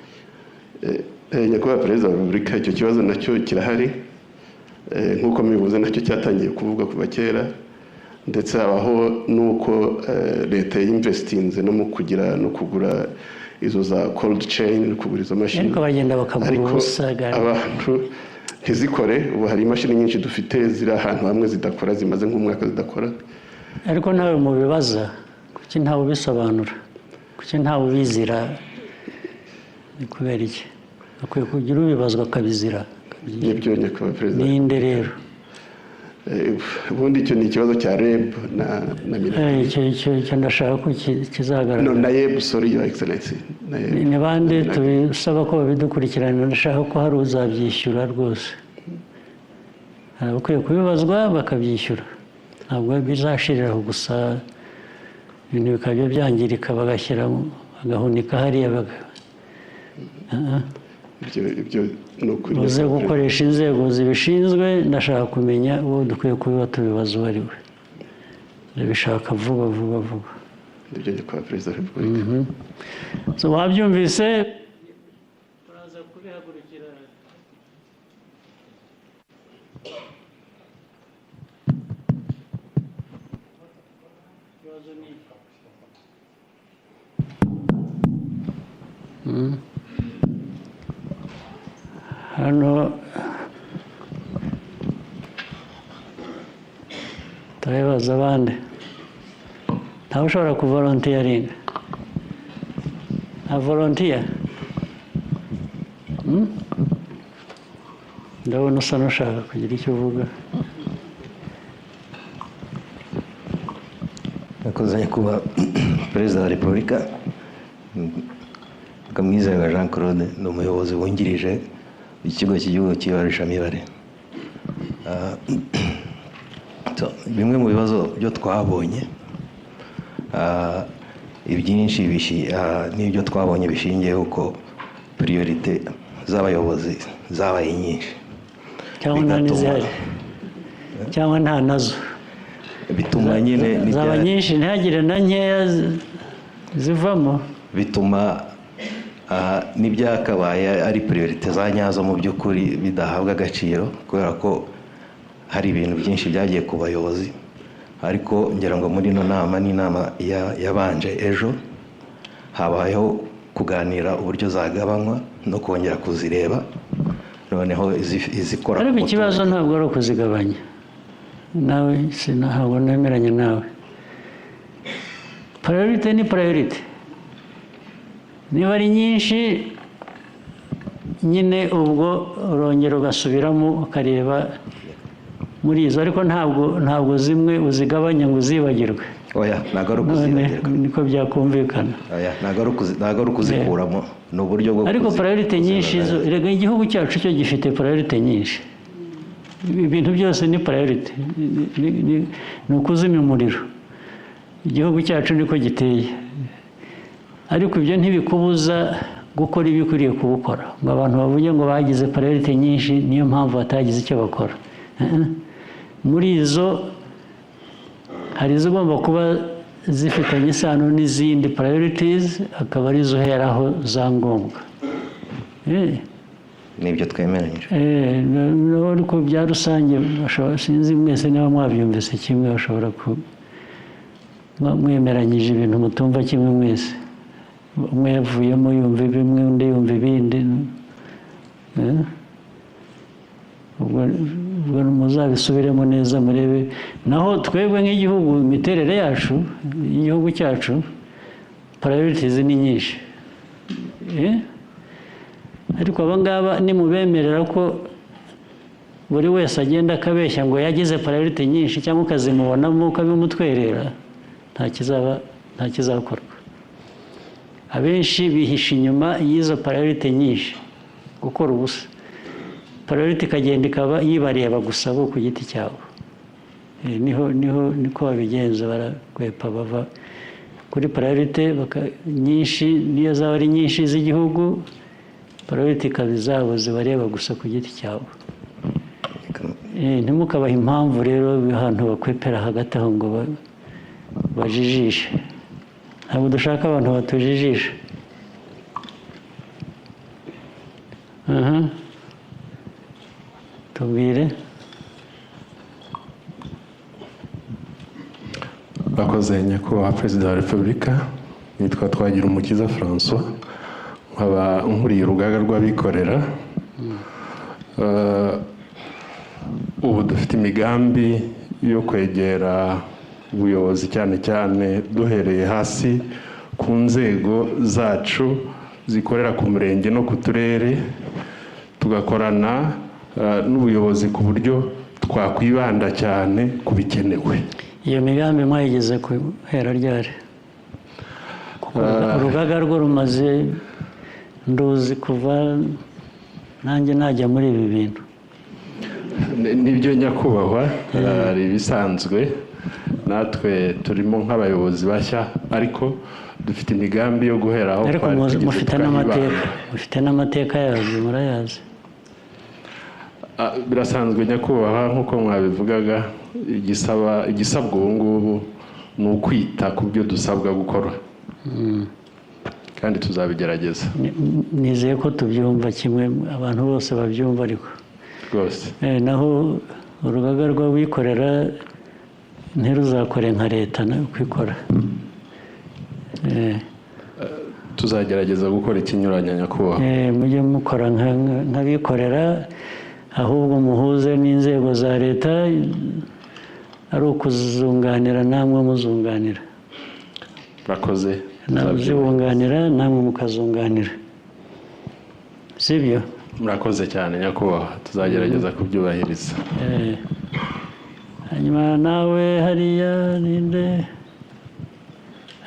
Nyakubahwa Perezida wa Repubulika, icyo kibazo nacyo kirahari. Nk'uko mubivuze, nacyo cyatangiye kuvugwa kuva kera, ndetse habaho n'uko leta yinvestinze no mu kugira no kugura izo za cold chain, no kugura izo mashini. Ariko bagenda bakagura Ariko ubusa. abantu ntizikore. Ubu hari imashini nyinshi dufite ziri ahantu hamwe zidakora, zimaze nk'umwaka zidakora. Ariko nawe mubibaza, kuki ntawe ubisobanura? Kuki ntawe ubizira? Ni kubera iki? Akwiye kugira ubibazwa akabizira. Nibyo, nyakubahwa Perezida. Ninde rero? Ubundi icyo ni ikibazo cya REB na MINAGRI. Icyo ndashaka ko kizagaragara. No, NAEB, sorry, Your Excellency, NAEB. Ni bande tubisaba ko babidukurikirana? Ndashaka ko hari uzabyishyura rwose. Hari abakwiye kubibazwa bakabyishyura. Ntabwo bizashirira aho gusa, ibintu bikaba byangirika, bagashyira bagahunika hariya. Ibyo ni ukuri. Uze gukoresha inzego zibishinzwe. Ndashaka kumenya uwo dukwiye kubiba tubibaza uwo ari we. Ndabishaka vuba vuba vuba. Nibyo, nyakubahwa Perezida wa Repubulika. So wabyumvise, turaza kubihagurukira. Ikibazo ni hano turabibaza abandi. Ntawe ushobora kuvolunteeringa? Nta volunteer? Ndabona usa n'ushaka kugira icyo uvuga. Murakoze, Nyakubahwa Perezida wa Repubulika. Mwizerwa Jean Claude, ni umuyobozi wungirije w'ikigo cy'igihugu cy'ibarurishamibare. So, bimwe mu bibazo byo twabonye, ibyinshi n'ibyo twabonye bishingiye uko priorité z'abayobozi zabaye nyinshi. Cyangwa nta n'izihari, cyangwa nta nazo. Bituma nyine zaba nyinshi ntihagire na nkeya zivamo. Bituma n'ibyakabaye ari priorité za nyazo mu by'ukuri bidahabwa agaciro, kubera ko hari ibintu byinshi byagiye ku bayobozi. Ariko ngira ngo muri ino nama n'inama yabanje ejo, habayeho kuganira uburyo zagabanywa no kongera kuzireba, noneho izikora Ariko ikibazo ntabwo ari ukuzigabanya. Nawe ntabwo nemeranya nawe. Priorité ni priorité. Niba ari nyinshi nyine, ubwo urongera ugasubiramo ukareba muri izo, ariko ntabwo zimwe uzigabanya ngo uzibagirwe. Oya, ntabwo ari ukuzibagirwa. Niko byakumvikana. Oya, ntabwo ari ukuzikuramo, ni uburyo bwo Ariko priorité nyinshi zo, erega igihugu cyacu cyo gifite priorité nyinshi. Ibintu byose ni priorité, ni ukuzimya umuriro. Igihugu cyacu niko giteye. Ariko ibyo ntibikubuza gukora ibyo ukwiriye kubukora, ngo abantu bavuge ngo bagize priorité nyinshi niyo mpamvu batagize icyo bakora. Muri izo hari izigomba kuba zifitanye isano n'izindi priorities, akaba arizo uheraho za ngombwa. Nibyo twemeranyije. Ariko bya rusange, sinzi mwese niba mwabyumvise kimwe. Bashobora mwemeranyije ibintu mutumva kimwe mwese, umwe yavuyemo yumva bimwe, undi yumva ibindi. Ubwo muzabisubiremo neza murebe. Naho twebwe nk'igihugu, imiterere yacu y'igihugu cyacu, priorities ni nyinshi. Ariko abangaba nimubemerera ko buri wese agenda akabeshya ngo yagize priority nyinshi, cyangwa ukazimubonamo ukabimutwerera, nta kizakorwa. Abenshi bihisha inyuma y'izo priority nyinshi. Gukora ubusa, priority ikagenda ikaba yibareba gusa bo ku giti cyabo. Niho niho niko babigenza, barakwepa, bava kuri priority nyinshi, niyo zaba ari nyinshi z'igihugu, priority ikaba izabo zibareba gusa ku giti cyabo. Ntimukabahe impamvu rero ahantu bakwepera hagati aho ngo bajijishe. Ntabwo dushaka abantu batujijisha. Aha, tubwire. Murakoze, Nyakubahwa Perezida wa Repubulika. Nitwa Twagirumukiza Francois, nkaba nkuriye urugaga rw'abikorera. Ubu dufite imigambi yo kwegera ubuyobozi, cyane cyane duhereye hasi ku nzego zacu zikorera ku murenge no ku turere, tugakorana n'ubuyobozi ku buryo twakwibanda cyane ku bikenewe. Iyo migambi mwayigeze guhera ryari? Kuko urugaga rwo rumaze, nduzi kuva nanjye najya muri ibi bintu. Nibyo nyakubahwa, hari ibisanzwe, natwe turimo nk'abayobozi bashya, ariko dufite imigambi yo guhera aho Ariko twari tugeze mufite tukahibanda. n'amateka, mufite n'amateka yazo, murayazi. Birasanzwe nyakubahwa, nk'uko mwabivugaga, igisabwa ubu ngubu ni ukwita ku byo dusabwa gukora, kandi tuzabigerageza. Nizeye ko tubyumva kimwe, abantu bose babyumva ariko. Rwose. Naho urugaga rw'abikorera ntiruzakore nka leta nayo kwikora. Tuzagerageza gukora ikinyuranya, nyakubahwa. Mujye mukora nk'abikorera, ahubwo muhuze n'inzego za leta, ari ukuzunganira namwe muzunganira. Murakoze. Zibunganira, namwe mukazunganira, sibyo? Murakoze cyane nyakubahwa, tuzagerageza kubyubahiriza. Hanyuma nawe hariya ninde?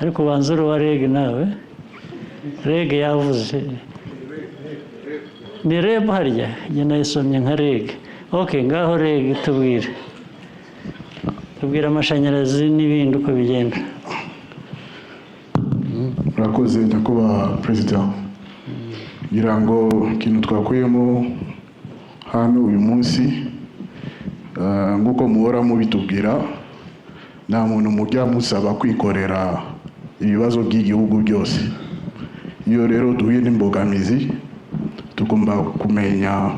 Ariko ubanza uri uwa REG nawe. REG yavuze, ni REB harya? Njye nayisomye nka REG. OK, ngaho REG, tubwire, tubwire amashanyarazi n'ibindi uko bigenda. Murakoze nyakubahwa Perezida. Ngira ngo ikintu twakuyemo hano uyu munsi, nk'uko muhora mubitubwira, nta muntu mujya musaba kwikorera ibibazo by'igihugu byose. Iyo rero duhuye n'imbogamizi, tugomba kumenya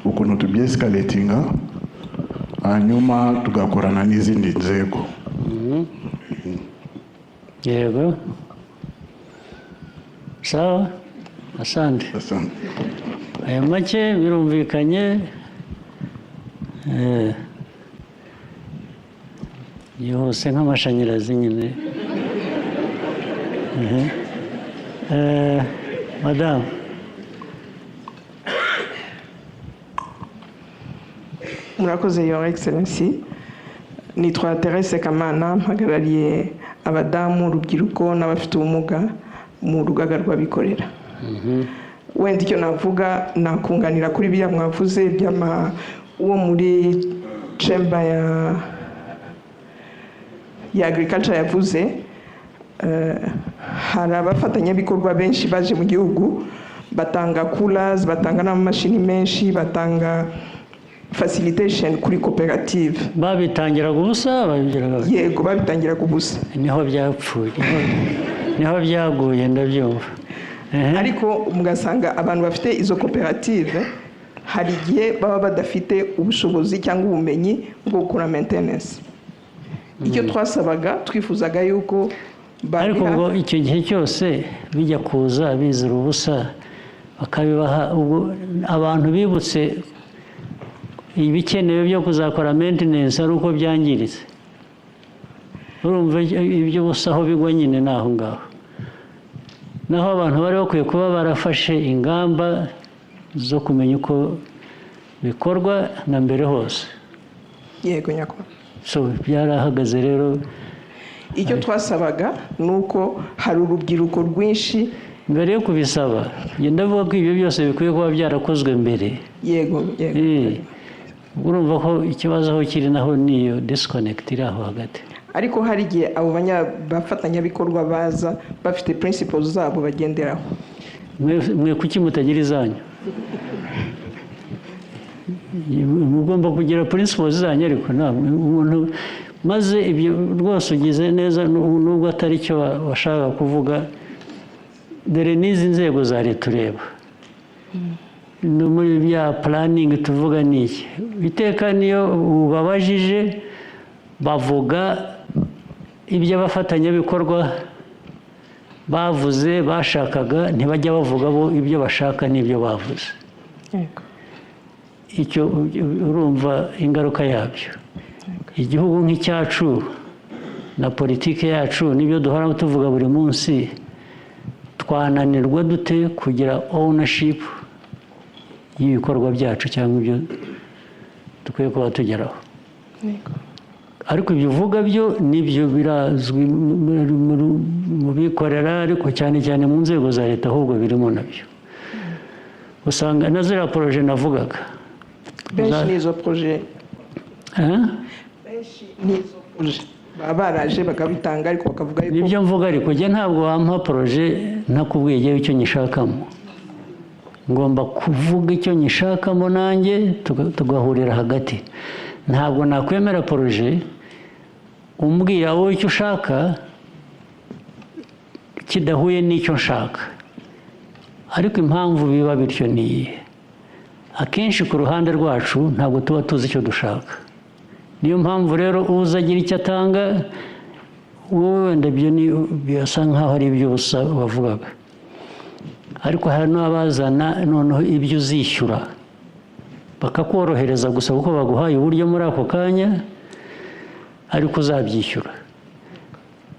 ukuntu tubyescalatinga, hanyuma tugakorana n'izindi nzego. Yego, sawa, asante. Asante. Aya make birumvikanye. Yihuse nk'amashanyarazi nyine. Madamu. Murakoze, Your Excellency. Nitwa Therese Kamana, mpagarariye abadamu, urubyiruko n'abafite ubumuga mu rugaga rw'abikorera. Wenda icyo navuga, nakunganira kuri biriya mwavuze by'ama uwo muri chamber ya agriculture yavuze. Hari abafatanyabikorwa benshi baje mu gihugu, batanga coolers, batanga n'amamashini menshi, batanga facilitation kuri koperative. Babitangiraga ubusa, babigiraga? Yego, babitangiraga ubusa. Niho byapfuye, niho byaguye, ndabyumva. Ariko mugasanga abantu bafite izo koperative hari igihe baba badafite ubushobozi cyangwa ubumenyi bwo gukora maintenance. Icyo twasabaga, twifuzaga yuko Ariko ubwo icyo gihe cyose bijya kuza bizira ubusa bakabibaha, ubwo abantu bibutse ibikenewe byo kuzakora maintenance ari uko byangiritse? Urumva ibyo busa aho bigwa nyine ni aho ngaho. Naho abantu bari bakwiye kuba barafashe ingamba zo kumenya uko bikorwa na mbere hose. Yego nyakubahwa. So byarahagaze rero. Icyo twasabaga ni uko hari urubyiruko rwinshi Mbere yo kubisaba, njye ndavuga ko ibyo byose bikwiye kuba byarakozwe mbere. Yego. Urumva ko ikibazo aho kiri naho niyo disconnect iri aho hagati. Ariko hari igihe abo bafatanyabikorwa baza bafite principles zabo bagenderaho. Mwe kuki mutagira izanyu? Mugomba kugira principles zanyu, ariko ntabwo umuntu maze ibyo rwose ugize neza nubwo atari cyo washaka kuvuga. Dore n'izi nzego za leta ureba no muri bya planning tuvuga n'iki, iteka niyo ubabajije bavuga ibyo abafatanyabikorwa bavuze bashakaga, ntibajya bavuga bo ibyo bashaka n'ibyo bavuze. Icyo urumva ingaruka yabyo. Igihugu nk'icyacu na politiki yacu n'ibyo duhora tuvuga buri munsi, twananirwa dute kugira ownership y'ibikorwa byacu cyangwa ibyo dukwiye kuba tugeraho? Ariko ibyo uvuga byo nibyo birazwi mu bikorera, ariko cyane cyane mu nzego za leta ahubwo birimo nabyo. Usanga na ziriya poroje navugaga benshi n'izo poroje baba baraje bakabitanga, ariko bakavuga yuko nibyo mvuga. Ariko njye ntabwo wampa poroje ntakubwiye igihe icyo nyishakamo. Ngomba kuvuga icyo nyishakamo nanjye tugahurira hagati. Ntabwo nakwemera poroje umbwira wowe icyo ushaka kidahuye n'icyo nshaka. Ariko impamvu biba bityo ni iyihe? Akenshi ku ruhande rwacu ntabwo tuba tuzi icyo dushaka. Niyo mpamvu rero uza agira icyo atanga, wowe wenda ibyo birasa nkaho ari iby'ubusa wavugaga. Ariko hari n'abazana noneho ibyo uzishyura bakakorohereza gusa kuko baguhaye uburyo muri ako kanya, ariko uzabyishyura.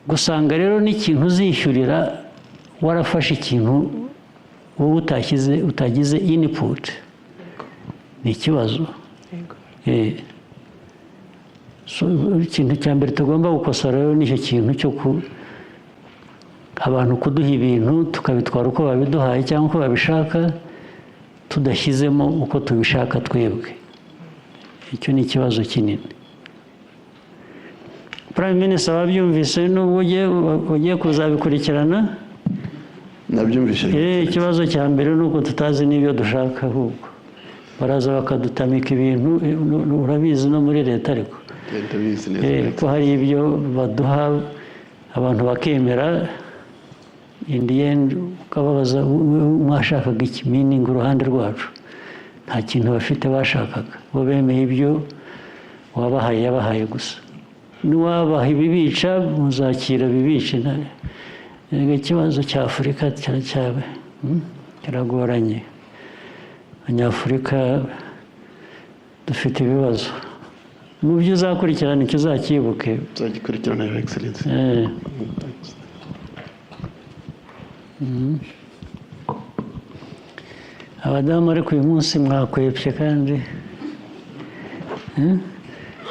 Gusanga rero n'ikintu uzishyurira warafashe ikintu wowe utagize input ni ikibazo. Ikintu cya mbere tugomba gukosora rero nicyo kintu cyo abantu kuduha ibintu tukabitwara uko babiduhaye cyangwa uko babishaka, tudashyizemo uko tubishaka twebwe. Icyo ni ikibazo kinini. Prime Minister wabyumvise n'ubwo ugiye kuzabikurikirana? Nabyumvise. Ikibazo cya mbere ni uko tutazi n'ibyo dushaka, ahubwo baraza bakadutamika ibintu. Urabizi no muri leta, ariko ko hari ibyo baduha abantu bakemera, in the end ukababaza mwashakaga iki, meaning uruhande rwacu nta kintu bafite bashakaga, bo bemeye ibyo wabahaye yabahaye gusa. N'uwabaha ibibica muzakira bibice. Ikibazo cya Afurika kiragoranye. Abanyafurika dufite ibibazo. Mu byo uzakurikirana icyo uzakibuke. Uzagikurikirana, Your Excellency. Abadamu ariko uyu munsi mwakwepye kandi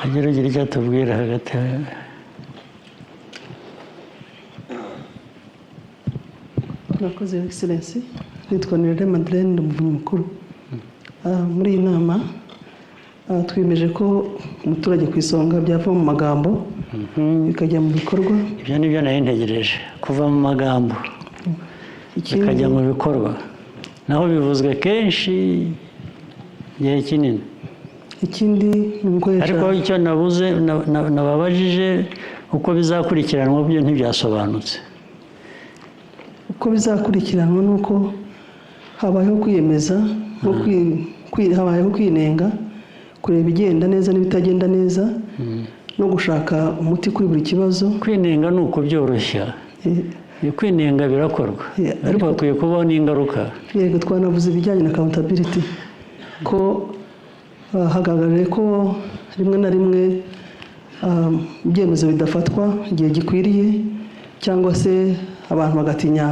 agerageza icyo atubwira hagati. Murakoze, Your Excellency. Nitwa Nirere Madeleine, ndi umuvunyi mukuru. Muri iyi nama twiyemeje ko umuturage ku isonga byava mu magambo bikajya mu bikorwa. Ibyo nibyo nari ntegereje, kuva mu magambo bikajya mu bikorwa. Naho bivuzwe kenshi igihe kinini. Ikindi ni ugukoresha, ariko icyo nabuze nababajije uko bizakurikiranwa byo ntibyasobanutse. Uko bizakurikiranwa ni uko habayeho kwiyemeza, habayeho kwinenga, kureba ibigenda neza n'ibitagenda neza, no gushaka umuti kuri buri kibazo. Kwinenga ni ukubyoroshya. Kwinenga birakorwa, ariko hakwiye kubaho n'ingaruka. Yego, twanavuze ibijyanye na accountability, ko hagaragaye ko rimwe na rimwe ibyemezo bidafatwa igihe gikwiriye, cyangwa se abantu bagatinya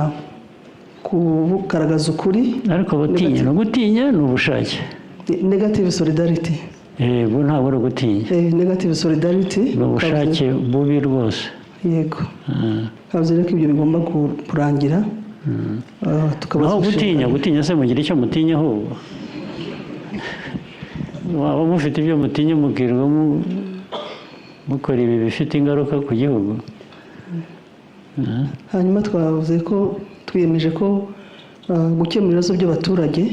kugaragaza ukuri. Ariko gutinya no gutinya ni ubushake. Negative solidarity. Yego, ntabwo ari ugutinya. Negative solidarity ni ubushake bubi rwose. Yego, twavuze rero ko ibyo bigomba kurangira. Tukabaza Naho gutinya, gutinya se mugira icyo mutinya ahubwo? Waba mufite ibyo mutinya mubwirwa mukora ibi bifite ingaruka ku gihugu. Hanyuma twavuze ko twiyemeje ko gukemura ibibazo by'abaturage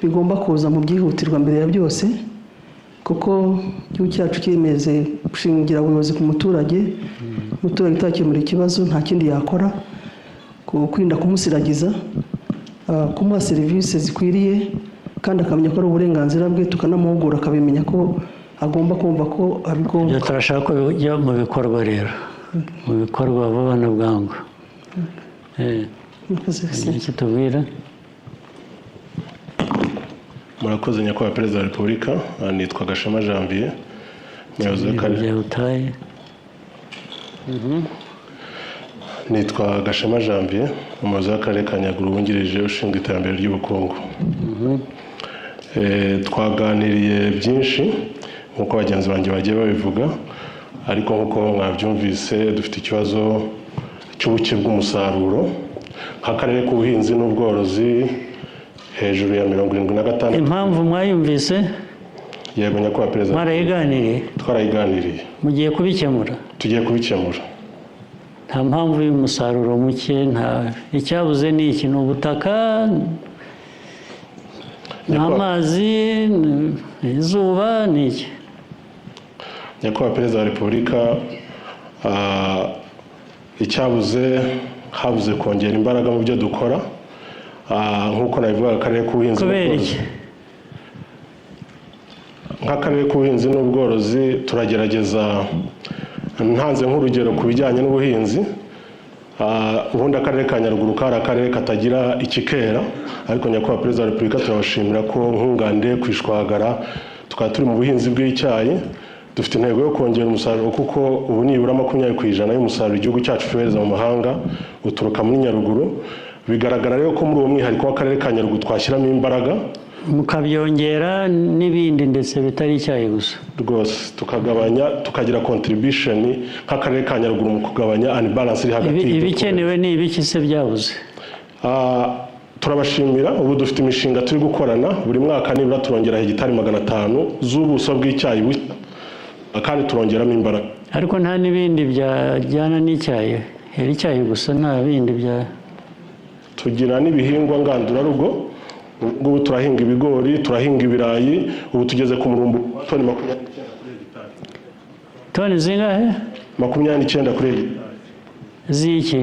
bigomba kuza mu byihutirwa mbere ya byose, kuko igihugu cyacu cyemeze gushingira ubuyobozi ku muturage. Umuturage utakemura ikibazo nta kindi yakora, kwirinda kumusiragiza, kumuha serivisi zikwiriye, kandi akamenya ko ari uburenganzira bwe, tukanamuhugura akabimenya ko agomba kumva ko abigomba. Ibyo turashaka ko bijya mu bikorwa rero, mu bikorwa vuba na bwangu. Iki tubwira. Murakoze nyakubahwa Perezida wa Repubulika, nitwa Gashema Janvier, umuyobozi w'akarere. Nitwa Gashema Janvier, umuyobozi w'akarere ka Nyaruguru wungirije ushinzwe iterambere ry'ubukungu. Twaganiriye byinshi nk'uko bagenzi banjye bagiye babivuga, ariko nk'uko mwabyumvise dufite ikibazo cy'ubuke bw'umusaruro nk'akarere k'ubuhinzi n'ubworozi hejuru ya 75. Impamvu mwayumvise? Yego nyakubahwa Perezida. Mwarayiganiriye? Twarayiganiriye. Mugiye kubikemura? Tugiye kubikemura. Nta mpamvu y'umusaruro muke, nta icyabuze ni iki? Ni ubutaka, ni amazi, izuba, ni iki? Nyakubahwa Perezida wa Repubulika, icyabuze habuze kongera imbaraga mu byo dukora, nk'uko nabivuga akarere k'ubuhinzi n'ubworozi. Nk'akarere k'ubuhinzi n'ubworozi turagerageza. Ntanze nk'urugero ku bijyanye n'ubuhinzi, ubundi akarere ka Nyaruguru kari akarere katagira ikikera, ariko nyakubahwa Perezida wa Repubulika turabashimira ko nkunganire ku ishwagara tukaba turi mu buhinzi bw'icyayi, dufite intego yo kongera umusaruro kuko ubu nibura 20% y'umusaruro igihugu cyacu cyohereza mu mahanga uturuka muri Nyaruguru. Bigaragara rero ko muri uwo mwihariko w'akarere ka Nyaruguru twashyiramo imbaraga, mukabyongera n'ibindi ndetse bitari icyayi gusa rwose, tukagabanya, tukagira contribution nk'akarere ka Nyaruguru mu kugabanya unbalance iri hagati. Ibikenewe ni ibiki se byabuze? Turabashimira, ubu dufite imishinga turi gukorana buri mwaka, nibura turongera hegitari 500 z'ubuso bw'icyayi, kandi turongeramo imbaraga. Ariko nta n'ibindi byajyana n'icyayi, hera icyayi gusa, nta bindi bya tugira n'ibihingwa ngandurarugo. Ubu turahinga ibigori, turahinga ibirayi, ubu tugeze ku murumbo toni 29 kuri hegitari. Toni zingahe? 29 kuri hegitari. Ziki?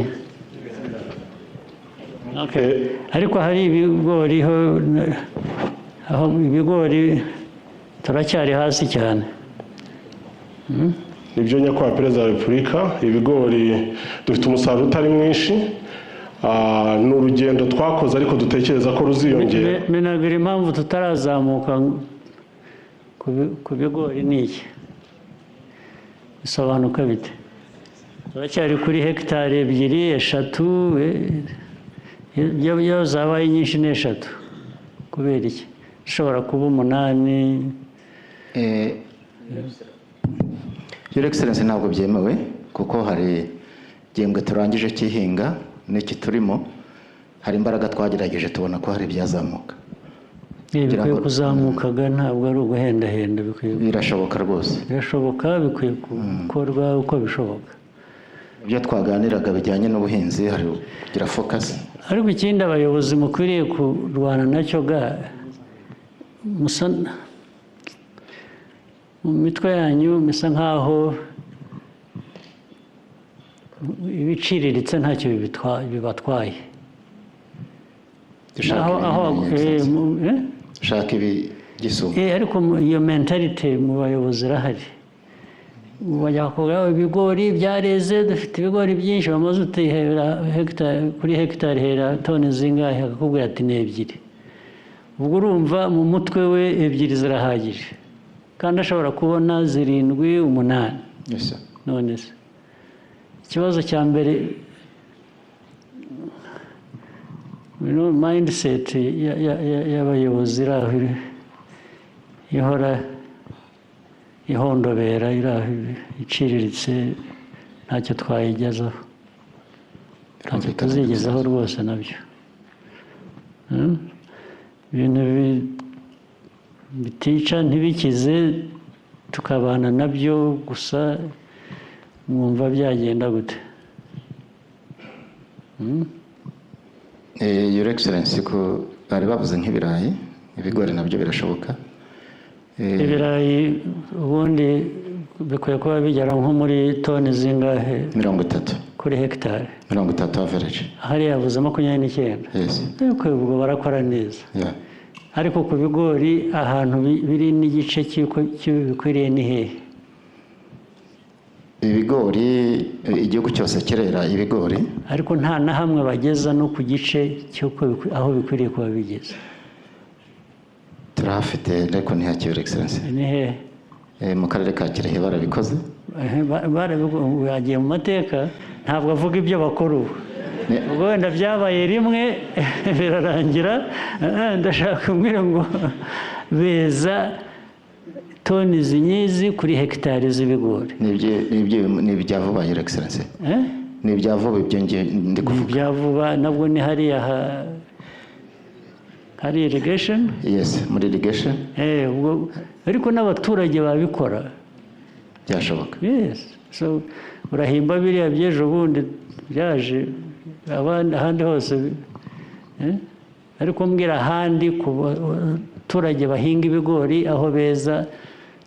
Okay. Ariko hari ibigori aho ibigori turacyari hasi cyane. Nibyo nyakubahwa Perezida wa Repubulika, ibigori dufite umusaruro utari mwinshi. Ni urugendo twakoze ariko dutekereza ko ruziyongera. Minagiri, impamvu tutarazamuka ku bigori ni iki? Bisobanuka bite? Turacyari kuri hegitari 2, 3, iyo zabaye nyinshi ni 3. Kubera iki? Ishobora kuba 8. Your Excellency, ntabwo byemewe kuko hari igihembwe turangije cy'ihinga n'iki turimo, hari imbaraga twagerageje tubona ko hari ibyazamuka. Bikwiye kuzamukaga, ntabwo ari uguhendahenda, bikwiye. Birashoboka rwose. Birashoboka, bikwiye gukorwa uko bishoboka. Ibyo twaganiraga bijyanye n'ubuhinzi hari kugira focus. Ariko ikindi abayobozi mukwiriye kurwana nacyo ga musa mu mitwe yanyu bisa nkaho ibiciriritse ntacyo bibatwaye. Dushaka ibigisumba. Ariko iyo mentality mu bayobozi irahari. Bajya kuvuga ibigori byareze, dufite ibigori byinshi, bamaze utihera kuri hegitari hera toni zingahe, akakubwira ati ni 2. Ubwo urumva mu mutwe we 2 zirahagije, kandi ashobora kubona 7, 8. None se ikibazo cya mbere mindset y'abayobozi iraho ihora ihondobera, iraho iciriritse, ntacyo twayigezaho. Ntacyo tuzigezaho rwose nabyo. Ibintu bitica ntibikize, tukabana nabyo gusa, mwumva byagenda gute? Your Excellency, ko bari bavuze nk'ibirayi, ibigori nabyo birashoboka. Ibirayi ubundi bikwiye kuba bigera nko muri toni zingahe? 30 kuri hegitari. 30 average. Hariya yavuze 29. Yes. Ariko ubwo barakora neza. Yeah. Ariko ku bigori ahantu biri n'igice cy'uko bikwiriye ni hehe? Ibigori igihugu cyose kirera ibigori, ariko nta na hamwe bageza no ku gice cy'uko aho bikwiriye kuba bigeze. Turahafite ariko ntihakiri, Your Excellency. Ni hehe? Mu karere ka Kirehe barabikoze. Bagiye mu mateka, ntabwo avuga ibyo bakora ubu. Ubwo wenda byabaye rimwe birarangira. Ndashaka kumbwira ngo beza toni zinyizi kuri hegitari z'ibigori. Ni ibya vuba, Your Excellency. Ni ibya vuba ibyo ndi kuvuga. Ibya vuba nabwo ni hariya hari irrigation? Yes, muri irrigation. Ubwo ariko n'abaturage babikora. Byashoboka. Yes. So urahimba biriya by'ejo bundi byaje ahandi hose. Ariko mbwira ahandi ku baturage bahinga ibigori aho beza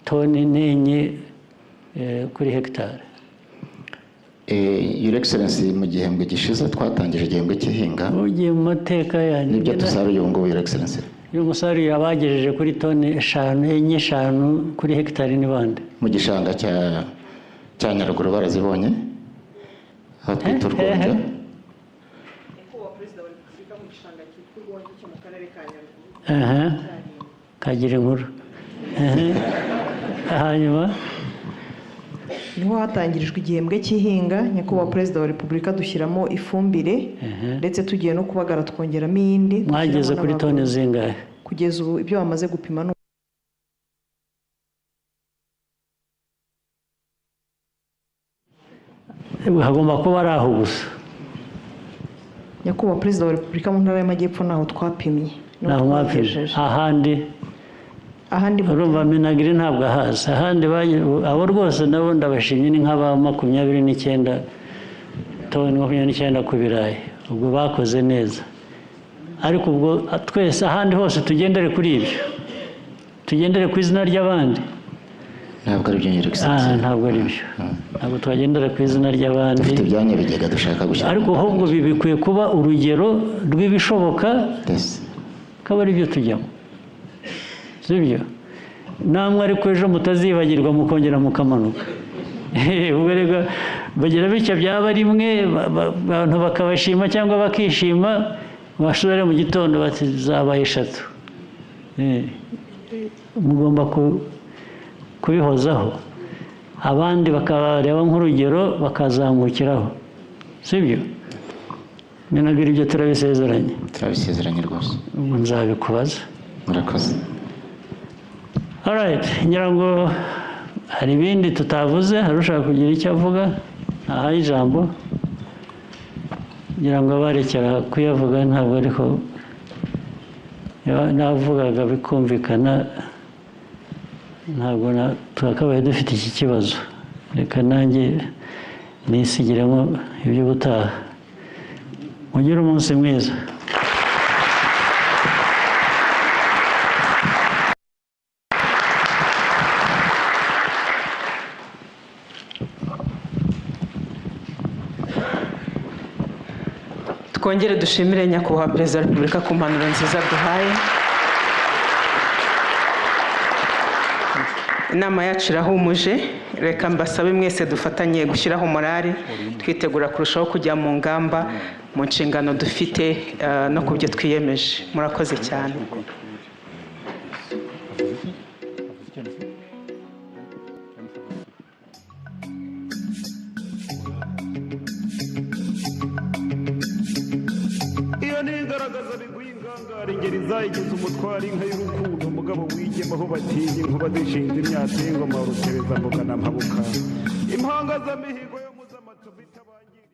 toni 4 kuri hegitari. Your Excellency, mu gihembwe gishize twatangije igihembwe cy'ihinga. Ugiye mu mateka yanjye. Nibyo dusaruye ubu ngubu, Your Excellency. Uyu musaruro abagejeje kuri toni 5, 4, 5 kuri hegitari ni bande? Mu gishanga cya Nyaruguru barazibonye, aho twita Urwunge. Kagira inkuru. Hanyuma niho hatangirijwe igihembwe cy'ihinga, Nyakubahwa Perezida wa Repubulika, dushyiramo ifumbire ndetse tugiye no kubagara twongeramo iyindi. Mwageze kuri toni zingahe? Kugeza ubu ibyo bamaze gupima ni hagomba kuba ari aho gusa. Nyakubahwa Perezida wa Repubulika, mu ntara y'Amajyepfo ntaho twapimye. Ntaho mwapimye. Ahandi ahandi urumva Minagri ntabwo ahazi. Ahandi abo rwose nabo ndabashimye, ni nk'aba 29 toni 29 ku birayi, ubwo bakoze neza. Ariko ubwo twese ahandi hose tugendere kuri ibyo, tugendere ku izina ry'abandi. Ntabwo ari byo, Your Excellency. Ntabwo ari byo. Ntabwo twagendera ku izina ry'abandi. Dufite ibyanya bigega dushaka gushyira. Ariko ahubwo bikwiye kuba urugero rw'ibishoboka, akaba ari byo tujyamo. Sibyo? Namwe ariko ejo mutazibagirwa mukongera mukamanuka. Ubwo rero bagira bityo byaba rimwe abantu bakabashima cyangwa bakishima, basubire mu gitondo bati zabaye 3. Mugomba kubihozaho, abandi bakabareba nk'urugero bakazamukiraho. Sibyo? Minagri ibyo turabisezeranye. Turabisezeranye rwose. Ubwo nzabikubaza. Murakoze. Alright, ngira ngo hari ibindi tutavuze, hari ushaka kugira icyo avuga, ahaye ijambo. Ngira ngo barekera kuyavuga ntabwo ariko navugaga bikumvikana, ntabwo twakabaye dufite iki kibazo. Reka nanjye nisigiremo iby'ubutaha. Mugire umunsi mwiza. Twongere dushimire Nyakubahwa Perezida wa Repubulika ku mpanuro nziza duhaye. Inama yacu irahumuje, reka mbasabe mwese dufatanye gushyiraho morale, twitegura kurushaho kujya mu ngamba, mu nshingano dufite no ku byo twiyemeje. Murakoze cyane. Ingeri zayigize umutwari inka y'urukundo, umugabo wigemaho batinya inkuba zishinze imyate y'ingoma, rutereza mbuga na mpabuka, impanga z'amihigo yo muzamatu bitabangira.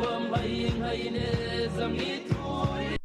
Wambaye inka y'ineza mwitura.